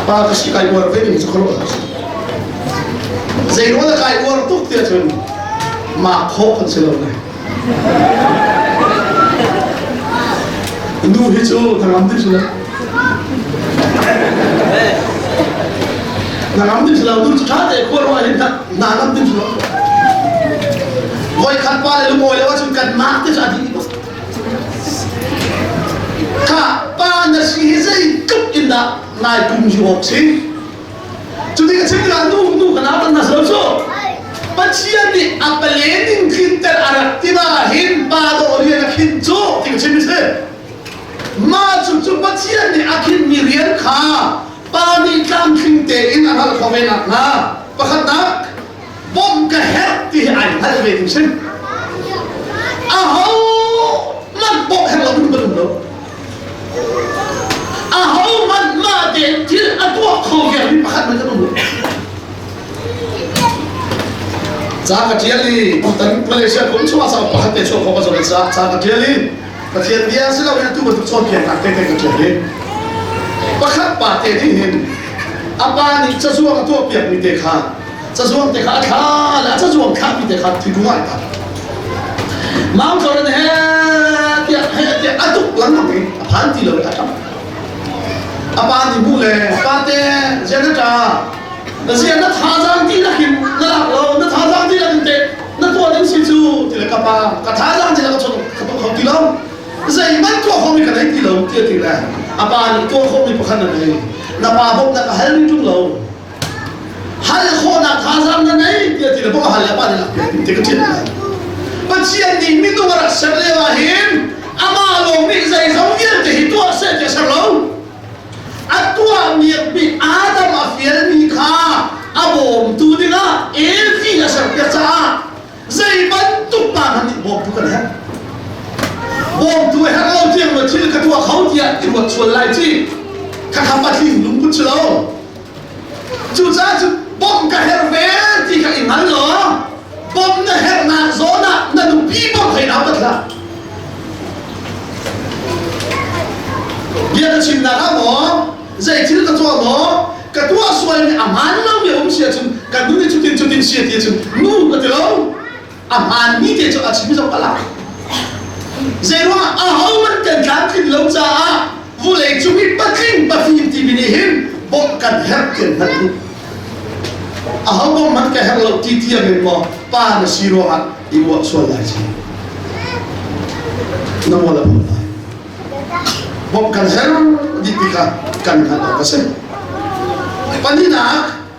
Pa ka si kai uar ve ding cu khuaruah si. Zeiruang kai uar tuk tiah cun mah khawh kan si lo ne. Nu hi cu hnangam ding si lo. Hnangam ding si lo. Nu cu ṭha te khua ruah hin hna ngam ding si lo. Voikhat pa le lungawi lo ahcun kan mak te cu a dih bak. Kha pa na si hi zeitluk in dah nai kum hi awk si. Cuti ka chim tikah nu nu ka nau kan hna lo cu. Pathian nih a pale ning tlinter a rak ti ah hin pa dawh rian a khin cu ti ka chim si. Mah cu cu Pathian nih a khinmi rian kha pa nih tlamtling tein a hngalh khawh ve nakhnga pakhatnak bawmh ka herh ti hi ai hngalh ve ding si. Aho man bawmh herh lo ding kan um lo. Ahohmanh mah tein thil a tuah kho vialmi pakhat hmanh kan um lo. Ca ka ṭial i tutan Malaysia kum chungah cauk pakhat te chuah khawh ka zuam caah ca ka ṭial i Pathian bia si loin atu bantuk cawnpiaknak tete ka ṭial i pakhat pa te nih hin a pa nih cazuang a tuahpiakmi te kha cazuang te kha a thla le a cazuang thlahmi te kha thingkung ah ai tah. Mount Lauren he tiah he tiah a tuk lengmang i a phan ti lo i a ṭap. A pa nih hmuh le pate zian na ṭa na zian na thazaang dihlak in na lak lo na thazaang dihlak in teh na tuah ding si cu ti le ka pa ka thazaang dihlak a chung ka tuah kho ti lo zeihmanh tuah khomi ka nei ti lo tiah ti le a pa nih tuah khomi pakhat na nei na pa bawmhnak a hal ning ṭung lo hal khawhnak thazaang na nei tiah ti le bawmh hal le pa nih lak piak ti ka ṭial lai Pathian nih minung a rak ser lio ah hin amah lawng nih zeizong vialte hi tuah seh ti a ser lo a tuah miakmi Adam a fialmi kha a bawmtu dingah Evi a serpiak caah zei bantuk pa hmanh nih bawmtu kan herh bawmtu a herh lo tiang lo thil ka tuah kho tiah i ruat sual lai ci khakha patling lungput si lo Cucaah cu bawmh ka herh ve ti kha i hngal law bawmh na herhnak zawn ah na nupi bawmh hei nau tat hlah. Bia ka chimnak ah maw zei thil ka tuah maw ka tuah sualmi a hmaan lomi a um si ahcun kan nu nih cutin cutin si a ti ahcun nu ka ti lo. A hmaanmi te cu a chim zong a lak. Zeiruangah ahohmanh kan tlamtlin lo caah vulei cung i patling pafim timi nih hin bawmh kan herh ti an hngalh duh. Aho bawmh hmanh ka herh lo ti tiang in maw pa na si ruangah i uah sual lai ci. Na mual a pho lai. Bawmh kan herh dih ti kha kan hngalh awk a si. Pahnihnak,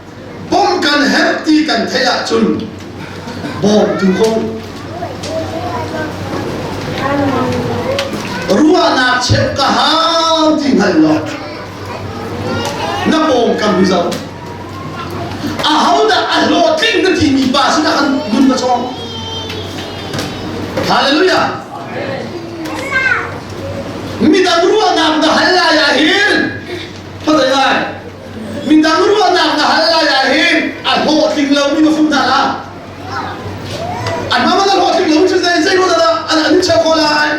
Bawmh kan herh ti kan theih ahcun bawmtu ko. Ruahnak cheuh ka hau ti hngal law na pawngkam hi zoh. Ahodah a hlawhtling na timi pa sinah khan nun na cawng. Hallelujah. Midang ruahnak na hal lai ah hin Khuazei lai midang ruahnak na hal lai ah hin a hlawhtling lomi na fung hna la. Anmah man a hlawhtling lo cu zei zei ruah dah an an cheu ko lai.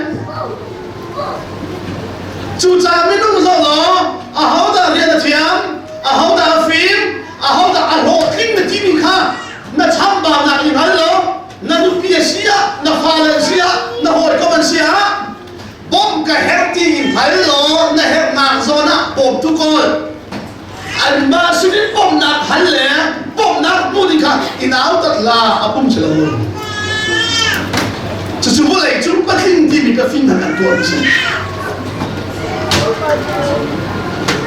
Cucaah minung zoh law ahodah rian a thiam, ahodah a fim, ahodah a hlawhtling na timi kha na chambaunak i hngal lo, na nupi a si ah, na fale an si ah, na hawikom an si ah, bawmh ka herh ti i hngal law na herhnak zawn ah bawmtu kawl. Anmah sinin bawmhnak hal le bawmhnak hmuh ding kha i nautat la a pum si lo. Cucu vawlei cung patling timi ka fim han an tuah mi si.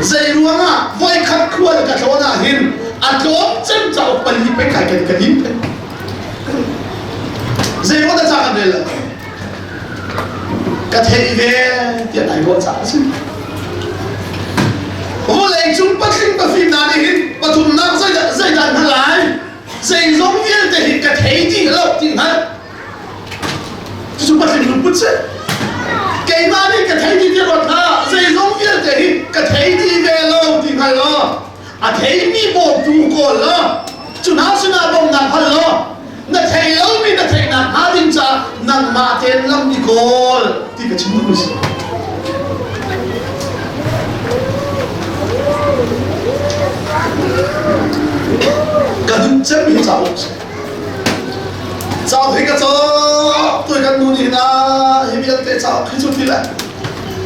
Zei ruangah voikhat khual ka tlawn ah hin a tlawm cem cauk pali pei kai kan ka dim pei. Zei ruang dah ca kan rel lo? Ka theih ve tiah nai ruah caah a si. Vawlei cung patling pafim hna nih hin pathumnak zeidah zeidah hna lai zeizong vialte hi ka thei dih lo ti hngalh cucu patling lungput si keimah nih ka thei dih ti ruat hlah zeizong vialte hi ka thei dih ve lo ti hngal law a theimi bawmtu kawl law cu hna sinah bawmhnak hal law na thei lomi na theihnak hnga ding caah nangmah tein lam i kawl ti ka chim duhmi si. Ka duh cemmi cauk si. Cauk hi ka cawk tui kan nu nih na hi vialte cauk hi cu ti le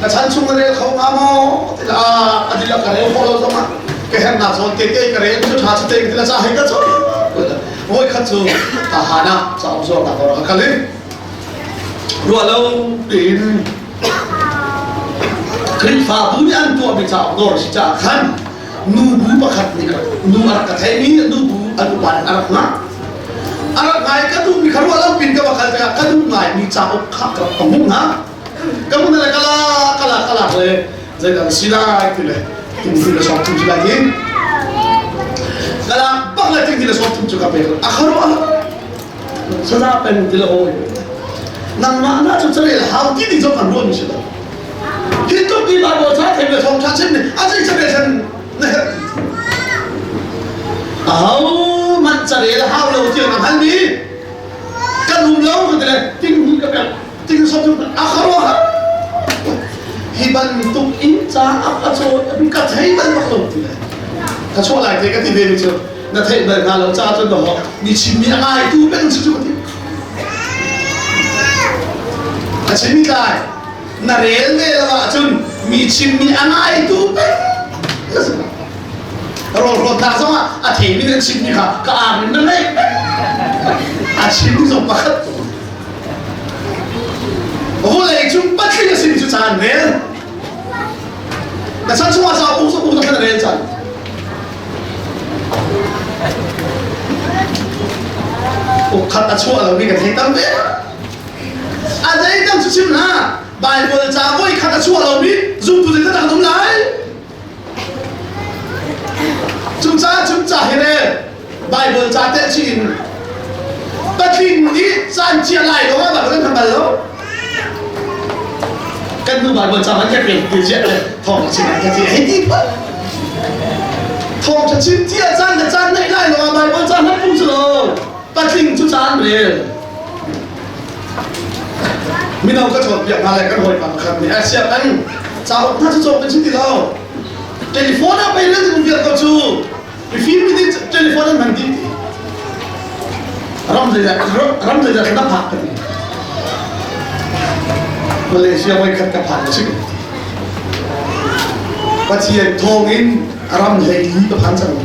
ka chan chung ka rel kho hnga maw ti le a dihlak ka rel khawh lo zongah ka herhnak zawn te te ka rel cu ṭha cu te ka ti le ca hi ka cawk voikhat cu tahan ah cauk zuarnak dawr ka kal i ruah lo tein Khrihfabu nih an tuahmi cauk dawr si caah khan nubu pakhat nih nu a rak ka theihmi nubu an upa nih a rak ngah a rak ngai ka duhmi kha ruah lo pin ka va kal tikah ka duh ngaimi cauk kha ka rak ka hmuh hna ka hmuh hna le kala kala kala le zeidah si lai ti le tingti le sawm thum si lai hi kala bak le tingti le sawm thum cu ka pek a kharuah saza peng ti le hawi nangmah na cu carel hau ti ding zong kan ruah mi si lo hi tluk ti Bible ca thei le thawng tha chim ni a zei carel san na herh aho man carel hau lo tiang na hal mi kan um lo ka ti le ting hi ka pek ting sawm thum a kharuah hi bantuk in ca a ka caw ka thei bal bak lo ti le ka chuah lai te ka ti ve mi cu na theih bal hnga lo ca cun dawh mi chimmi a ngaitu peng si cu ka ti a chimmi tlai na rel ve lo ahcun mi chimmi a ngaitu peng rawlhrawtnak zongah a theimi na chimmi kha ka ar in na ngaih a chimmi zong pakhat vawlei cung patling a simi cu caan rel na chan chungah ca uk uk na rel caan Ukkhat a chuah lomi ka thei tam ve. A zeidang cu chim hna. Bible ca voi khat a chuah lomi zumtu zeidah dah um lai? Cucaah cum ca hi rel Bible ca te chi in patling nih caan chia lai lo ah bak kan bal lo. Kan nu Bible ca man ka rel ti ziah le thawng chim ka ti hei ti pa. Thawng tha chim tia caan le caan neih lai lo ah Bible ca hman pum cu lo. Patling cu caan rel. Mino ka cawnpiak hna le kan hawipa pakhat nih Asia kan cauk hna cu cawk kan si ti lo. Telephone ah pei rel ding vial ko cu. Mifim mi nih telephone an hman dih ti. Ram zeidah ram zeidah na phak ka ti. Malaysia voi khat ka phan si. Pathian thawng in ram hlei li ka phan cang.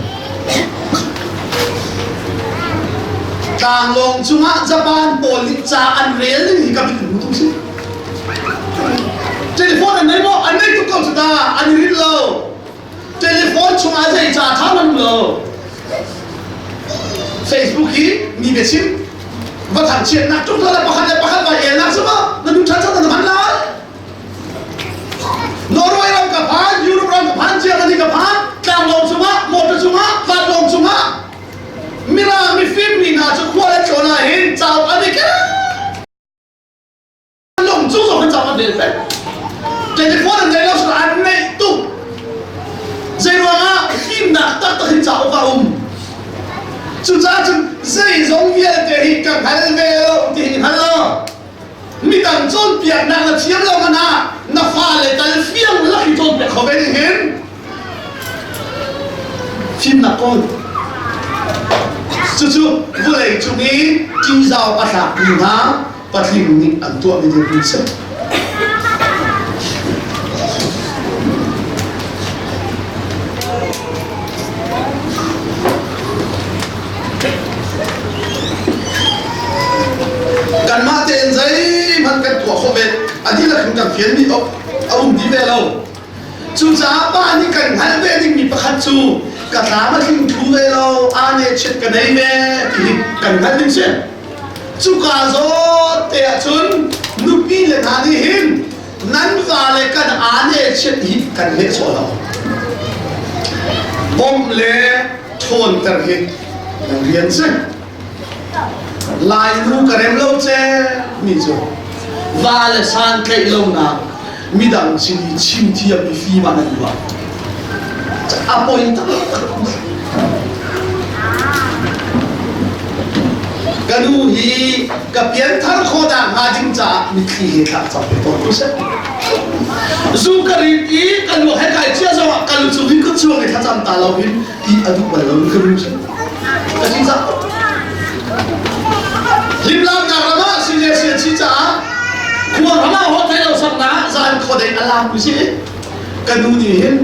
Tlanglawng cungah Japan pawl nih ca an rel ning hi ka mit in hmu tung si. Telephone an nei maw? An nei tuk ko cu ta. An i rin lo. Telephone chungah zei ca tha man lo. Facebook hi mi biachim va thangchiatnak tuk le pakhat le pakhat vai elnak cu ma na nu ṭhan na hman lai. Norway ram ka phan, Europe ram ka phan, Germany ka phan, tlanglawng cungah, motor cungah, vanlawng cungah. Lung cu zong hin cauk an rel peng. Telephone an ngei lo sila an ngeih tuk. Zeiruangah fimnak taktak hin cauk a um. Cucaah cun zeizong vialte hi ka hngal ve lo ti hi hngal lo. Midang cawnpiaknak na thiam lo hmanh ah na fale tal fiang lak i cawnpiak kho ve ding hin fimnak kawl. Cucu vawlei cung i ṭihzau a tlakmi hna patling nih an tuahmi dirhmun si. Kanmah tein zeihmanh kan tuah khawh ve a dihlak in kan fianmi a um dih ve lo. Cucaah pa nih kan hngalh ve dingmi pakhat cu ka tlam a tling thu ve lo, aa ne chiat ka nei ve ti hi kan hngalh ding si. Cuka zawn te ahcun nupi le hna nih hin nan vale kan aa ne chiat hi kan nehsawh lo. Bawmh le ṭhawnter hi nan rian si. Lainu ka rem lo ce mi cu va le san tlaih lonak midang sin i chim thiam i fim ah nan ruah. A poi taktak. Ka nu hi ka pianthar khawhnak hnga ding caah mitthli he thlak cang ve tawn ko seh. Zu ka rit i ka lu he kai cia zongah ka lu cung hin ka chuak i thlacam ta lo hin ti a duh bal lo mi ka nu si. Ka si cang. Hlimlamnak ram ah si le sian si caah khua ram ah holh theih lo saknak zan khuadei a lam mi si. Ka nu nih hin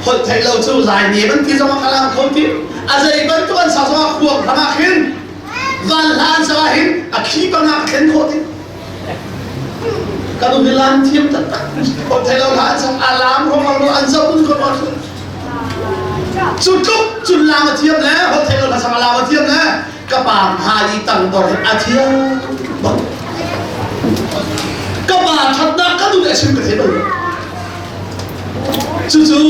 holh theih lo cu lai ne ban ti zong ah ka lam kho ti. A zei bantuk an sak zong ah khua ram ah khin van hla an sak ah hin a khi bang ah ka thlen khawh ti. Ka nu hi lam thiam taktak. Holh theih lo hla an sak a lam rong lo an zoh ko Cu tluk cun lam a thiam le holh theih lo hla lam a thiam le ka pa hmai i tangdor hi a thiam bak. Ka pa ṭhatnak ka duh le a chim ka thei bal lo. Cucu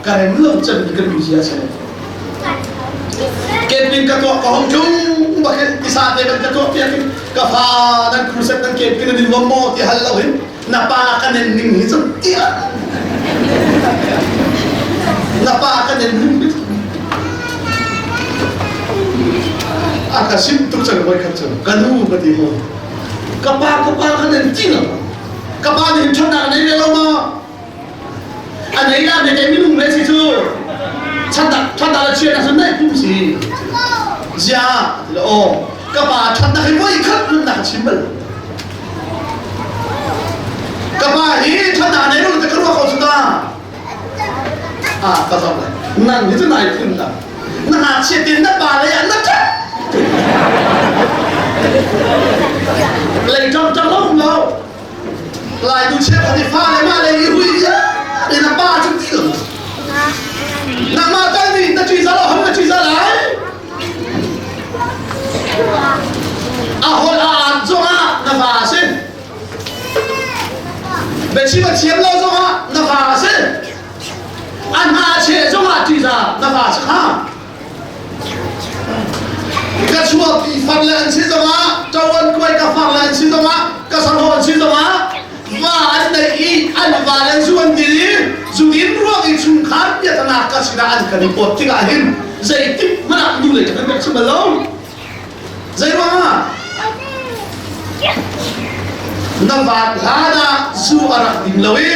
ka rem lo cemmi kan mizia a si. Camping ka tuah ka hong tlung bak hin tisa te ban ka tuah piak in ka fa nan crusade nan camping nan in nuam maw ti hal lo hin na pa ka nen ning hi cu tiah na pa ka nen ning hi a ka sim tuk cang voi khat cu ka nu ka ti mu ka pa ka pa ka nen ti lo ka pa nih ṭhatnak nei ve lo ma a nei la ne ke minung le si cu ṭhatnak ṭhatnak le chiatnak cu nei pum si zia ti le aw ka pa ṭhatnak hi voi khat nunnak chim bal Ka pa hi ṭhatnak nei lo te ka ruah ko cu ta. Ah, ka zoh lai. Nang hi cu nai phun ta. Na ngakchia tin na pa lei ah na ṭap. Lei ṭam ṭam lo um lo. Lai nu chia khat i fa le mah lei i hui ia na pa cu ti lo. Nangmah tal nih na ṭih za lo ham na ṭih za lai. A holh a aan zongah na va a si. Biachim a thiam lo zongah na va a si. A hna a cheh zongah ṭihza na va a si kha. Ka chuahpi far le an si zongah, ṭo an kuai ka far le an si zongah, ka sarho an si zongah, va an neih i an va le zu an din i zudin ruang i chungkhar biaknak ka sinah an kan i pawt tikah hin zeitik hmanh ah nu le kan kan chim bal lo zei ruangah na vat hlan ah zu a rak ding lo i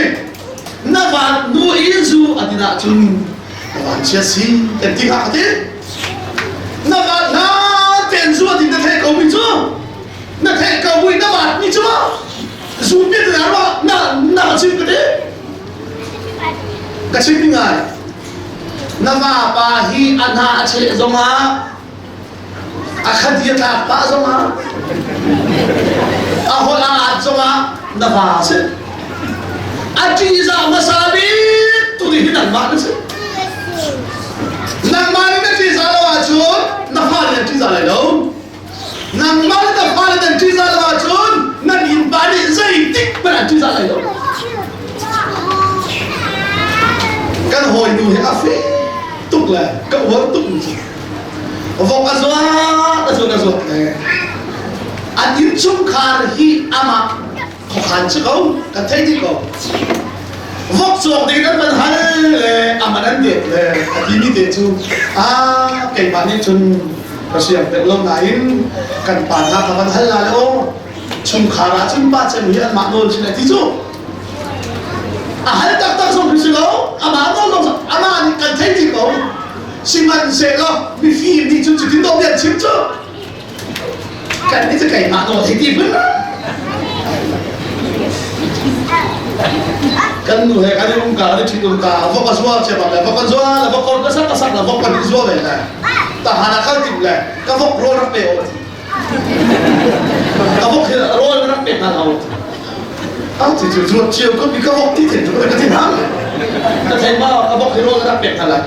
na vat nu i zu a din ahcun na van chia si kan ti hnga ka ti na vat hlan ten zu a din na theih ko mi cu na theih ko mui na vat mi cu zum bia na ma na na ka chim ka ti ka chim mi ngai na va pa hi a hna a cheh zongah a khat i a tlak pah zongah a holh a at zongah na va si a ṭihzah hmasa bik tu nih hin nangmah na si nangmah nih na ṭihzah lo ahcun na fa nih an ṭihzah lai lo Nangmah le na fale nan ṭihzah lo ahcun nan innpa nih zeitik hmanh an ṭihzah lai lo. Kan hawinu hi a fek tuk le ka uar tuk mi cu. Vok a zuat a zuat a zuat le an innchungkhar hi amah. Khuakhan si ko, kan thei dih ko. Vok cawk ding nan van hal le a man an det le a timi te cu a keimah nih cun ka siang deuh lo nain kan pa hna ka van hal la le aw chungkhar ah cun pa cem hi anmah nawl sin a ti cu a hal taktak zong khi si lo amah nawl zong amah nih kan thei dih ko sihmanhsehlaw mifim nih cun cutin dawh an chim cu kan nih cu keimah nawl hei ti phun kan nu he kan i um ka kan i ṭhit um ka vok a zua cia bak le vok an zua le vok kor ka sak ka sak le vok kan i zua ve le tahan ah kal tim le ka vok rawl rak pe aw ka vok hi rawl rak pe hna lo a ti cu zuat cio ko mi ka vok ti the cu ka ti hna ka thei ma ka vok hi rawl rak pek hna lai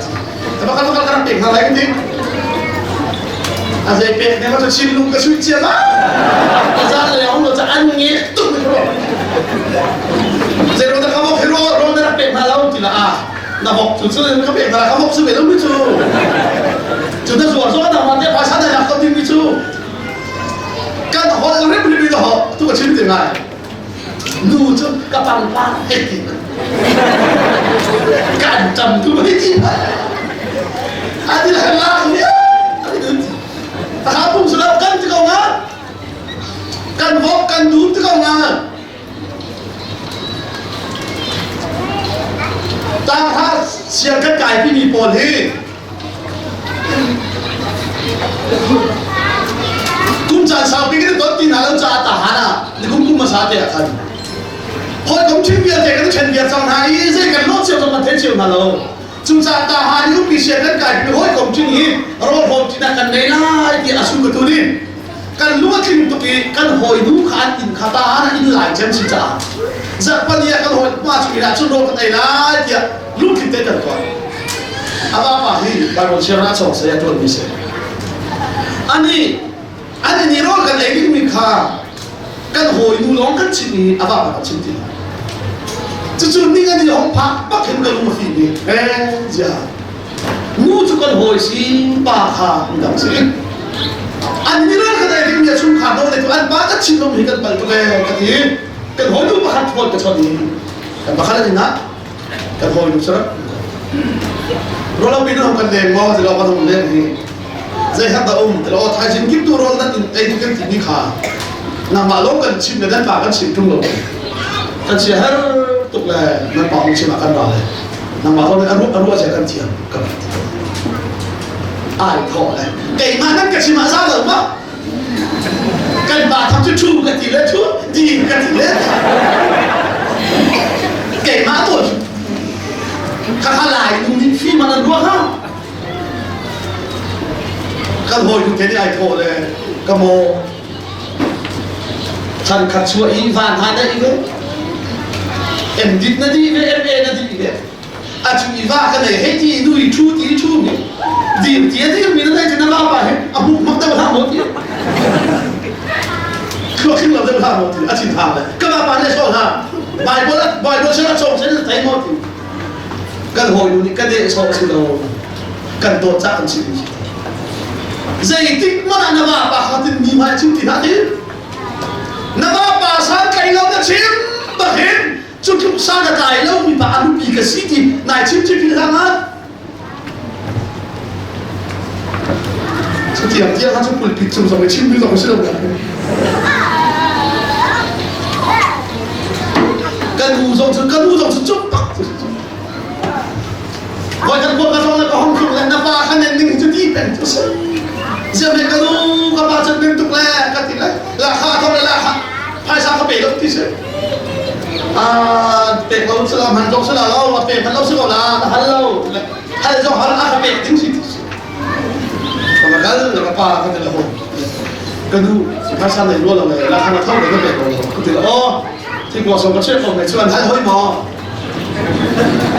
ta ba ka vok rak pek hna lai ka ti a zei pek ne ma chu chin lung ka sui cia ma ka zan le hong lo cha an nge tuk mi ro zei ro ta ka vok hi rawl rawl na rak pek hna lo ti la a na vok cu cu ka pek hna ka vok su ve lo mi cu cu na zuar zo na ma te phaisa na lak ko ding mi cu kan holh rim rim in ho tu ka chim ti ngai nu cu ka pangpang hei ti kan tam tu hei ti adi la la ni ta pung su kan ti ko nga kan vok kan dum ti ko nga ta ha siang kan kai pi mi pawl hi Kum caan saupi kan ton ti hna lo caah tahan ah nikum kum hmasa te ah khan hawikom ṭhing vialte kan ṭhen viar cang hna i zei kan lawh cio zong kan thei cio hna lo. Cucaah tahan i upi sian kan kai pi hawikom ṭhing hi rawl hrawm ṭinak kan nei lai ti a sung ka tu nih kan lung a tling tuk i kan hawinu kha an inn kha tahan ah inn lai cem si caah zarhpani ah kan hawi pa cu inn ah cun rawl kan ei lai tiah lungthin te kan tuah. A vapa hi Bible sianginn ah cawng saya ṭuanmi si. Ani ani nih rawl kan ei dingmi kha kan hawinu lawng kan chimh i a vapa kan chim ti lo. Cucu ning ani hong phak bak hin ka lung a fim i eh zia nu cu kan hawi si pa kha midang si. An ni rawl kan ei dingmi a chungkhar do le cu an pa kan chim lo hi kan pal tuk ee ka ti. Kan hawinu pakhat phone ka chawnh i kan pakhat an inn ah kan hawi nu sarak rualo pin hong kan leng maw ti lo kan hong leng hi zei hat dah um ti lo thaizing kim tu rawl nan ei ding kan ti mi kha nangmah lo kan chim le nan pa kan chim tung lo kan sia har tuk le nan pa hong chim ah kan ra le nangmah lo aru aru asia kan thiam kan ai tho le keimah nan ka chim ah za lo ma Kan pa thak cu thu ka ti le thu di ka ti le keimah tuah kha kha lai nu nih fim an ruah ha kan hawi nu te nih ai thawh le ka maw chan khat chuah i van ha na i ve em dit na di ve em e na di ve a cu i va ka nei hei ti nu i thu ti thu mi dir ti a dir mi na nei na va pa he a huk mak deuh hlah maw ti khua khing lo deuh hlah maw ti a thin hang le ka va pa ne so hna Bible Bible se la chong se na thei maw ti kan hawi nu nih ka de so si lo kan dawt ca kan chim zeitik mana na va pa kha tin mi hmai chim ti hlah ti na va pa san kai lo na chim bahin Cu tluk san a tlai lomi pa a nupi ka si ti nai chim chim phil hlah ngat. Cutiang tiang kha cu pulpit cung zong i chim mi zong si lo Kan nu zong cu kan nu zong cu cuk pak cu Voi kan kuat ka zong le ka hong tluk le na pa kha nen ding cu ti peng cu si. Ziam le ka nu ka pa cun ning tuk le ka ti le la kha thong le la kha phaisa ka pe lo ti si. Pek lo si la hman zong si la lo a pek hman lo si ko la na hal lo hal zong hal a ka pek ding si ka kal ka pa ka ti la ho ka nu phaisa nei lo lo le la kha na tho le ka pek lo ka ti la o thi ko so ka che ko me chuan hal hoi mo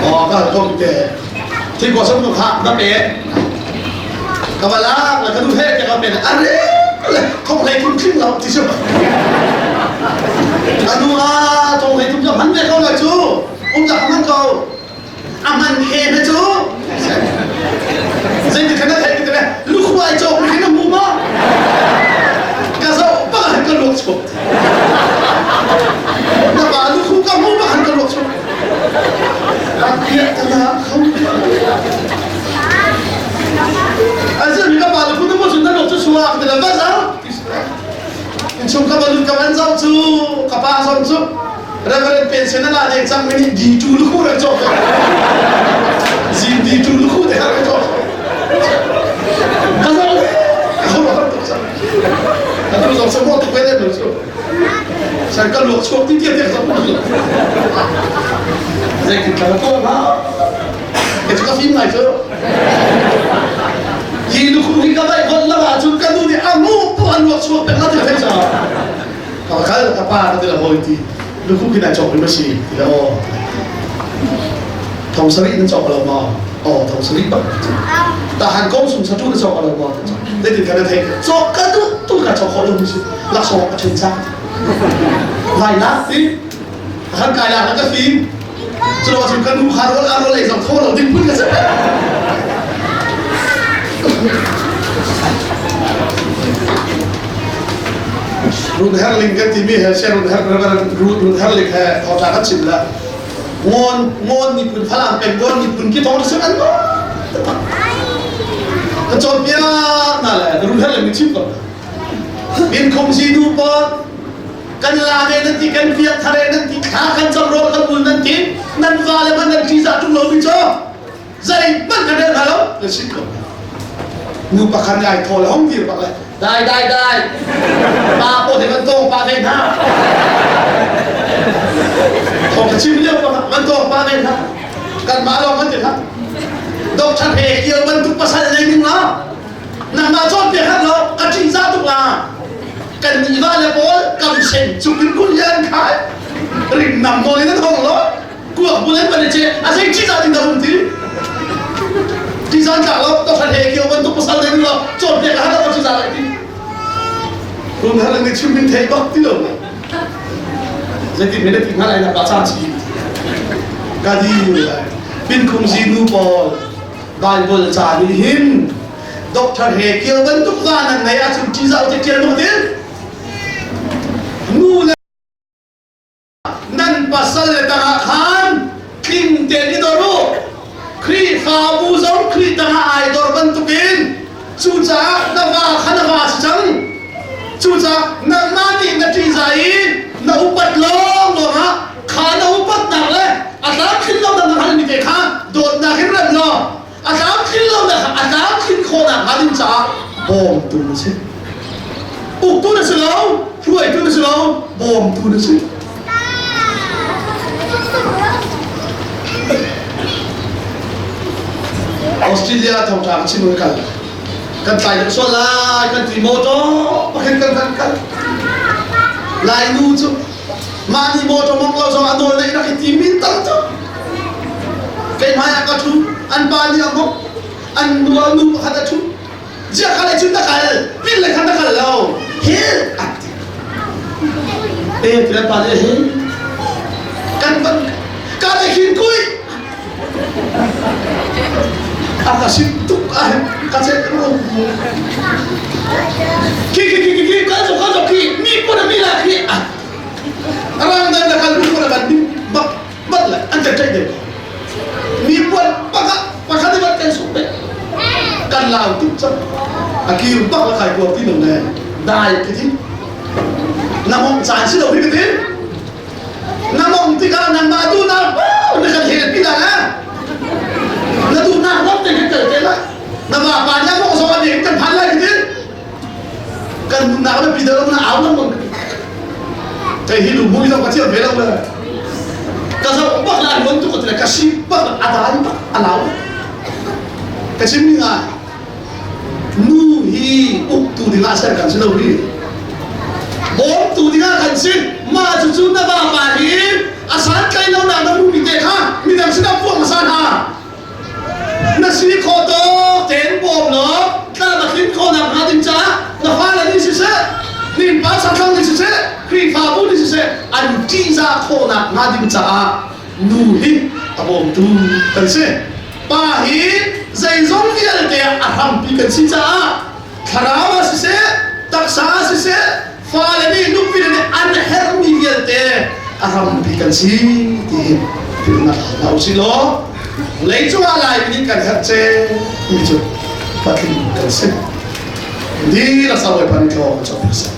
o ka hal ko te thi ko so nu kha na pe ka ba la la ka nu he ke ka pe are le không hlei thum thling lo ti su a nu a tong hlei thum cu hman ve ko lai cu um dah hman ko a hman he na cu zeiti khan na theih ti le lukhuai cawk mi na hmu ma ka zoh bak ka luak chuak. Reverend pension na la deng cang mi nih di tu lu khu rak cawk. Zin di tu lu khu te rak cawk. Ka zo ka ho har tuk cang. Atu zong sa mo tuk ve le nu cu. San ka luak chuak ti tiah tiah zong. Zeitin ka ko ma? Ke cu ka fim ngai cu. Hi lu khu hi ka vai hon la ahcun ka nu nih a mu pu an luak chuak peng la ti thei caah. Ka kal ka pa ka ti la hawi ti lu khu khi nai cawk mi ma si ti la aw. Thong sarih nan cawk lo maw? Aw thong sarih bak. Tahan kong sung satu na cawk lo maw? Zeitin ka na thei cawk ka duh tu ka cawk khawh lo mi si laksawng a ṭhen cang. Lai lak ti kan kai lak ka fim. Culo cun kan nu kha rawl a rawl ei zong tho lo ding phun ka si. Run herling kan timi he se run her run herling he thawtha kan chim la ngon ngon miphun Falam peng ngon miphun ki thong sim an ka cawnpiak na le run herling ni chim ko min khum si nu pa kan la ne nan ti kan piak thare nan ti thla kan cam ro kan bul nan ti nan va le man nan ṭi za ṭung lo mi cho zei hmanh kan rel hna lo na sim ko nu pakhat nih ai thaw le hong dir bak le dai dai dai pa paw te van tawng pa ve hna thawng ka chim lio bak van tawng pa ve hna kan mah lawng kan ti hlah doctor he kio bantuk pasal nei ding la nangmah cawnpiak hlah law ka ṭihzah tuk la kan nih va le pawl kam sen cuk in kul hian khai rim nam nawl in an hong lo kuak bul an pan che a zei ṭihzah ding dah um ti ṭihzah tlak lo doctor he kio bantuk pasal nei ding lo cawnpiak hlah law ka ṭihzah lai ti run hal ni chim min thei bak ti lo zeitin men ti hnga lai na pa caan chi ka di pin khung zi nu pawl Bible ca nih hin Doctor he kio bantuk va nan nei ahcun ṭihzah u ṭial maw til nu le nan pasal le tangah khan tling tein i dor u Khrihfabu zong Khrih tangah ai dor bantukin cucaah na va kha na va si cang cucaah nangmah nih na ṭihzah i na upat lawng lawngah kha na upatnak le a tlamtlin lo na hngalmi te kha dawtnak in rem law a tlamtlin lo na a tlamtlin khawhnak hnga ding caah bawmtu na si uktu na si lo hruaitu na si lo bawmtu na si Australia thawngṭha ka chim kal kan tlai deuh sual lai kan ti motor pakhat kan kan kal lai nu cu mah nih motor mong lo zong a nawl neih rak i tim min tam tuk keimah ah ka ṭhu an pa nih a mok an nu a nu pakhat a ṭhu ziah kha le cun na kal pin le khan na kal lo hil an ti e ti an pa nih hin kan van ka le khin kui a ka sim tuk a ka che khi khi khi khi ka zo ka zo khi mi pun mi la khi rang dan na kal mi pun ban bak bat la an kan ṭaih deuh mi puan pakhat pakhat i bat kan suk pe kan lau tuk cang a kir bak la kai kuak ti lo le dai ka ti na mong caan si lo hi ka ti na mong tikah nangmah duhnak na kan hel pi dah la na duhnak lawng te kan kal te la na vapa nih a mong zong a nek kan phan lai ka ti kan nunnak le pi na au lengmang kei hi lu mui zong ka thiam ve lo le ka zoh bak la luan tuk ka ka si bak a dai bak a lau ka chim mi nga nu hi uktu dingah ser kan si lo hi bawmtu dingah kan si ma cu cu na va pa hi a san tlai lo na na mu mi te kha midang sinah puang hmasa hna Na si khawh tawk tein bawm law tlam a tlin khawhnak hnga ding caah na fale nih siseh, innpa sangthlang nih siseh, Khrihfabu nih siseh an ṭihzah khawhnak hnga ding caah nu hi a bawmtu kan si. Pa hi zeizong vialte ah a hrampi kan si caah thlarau ah siseh, taksa ah siseh, fale nih nupi nih an herhmi vialte a hrampi kan si ti hi philhnak hna usih law leicung ah Laimi nih kan herh ce mi cu patling kan si. Dihlak sa Bawipa nih thlaw kan cawk hna seh.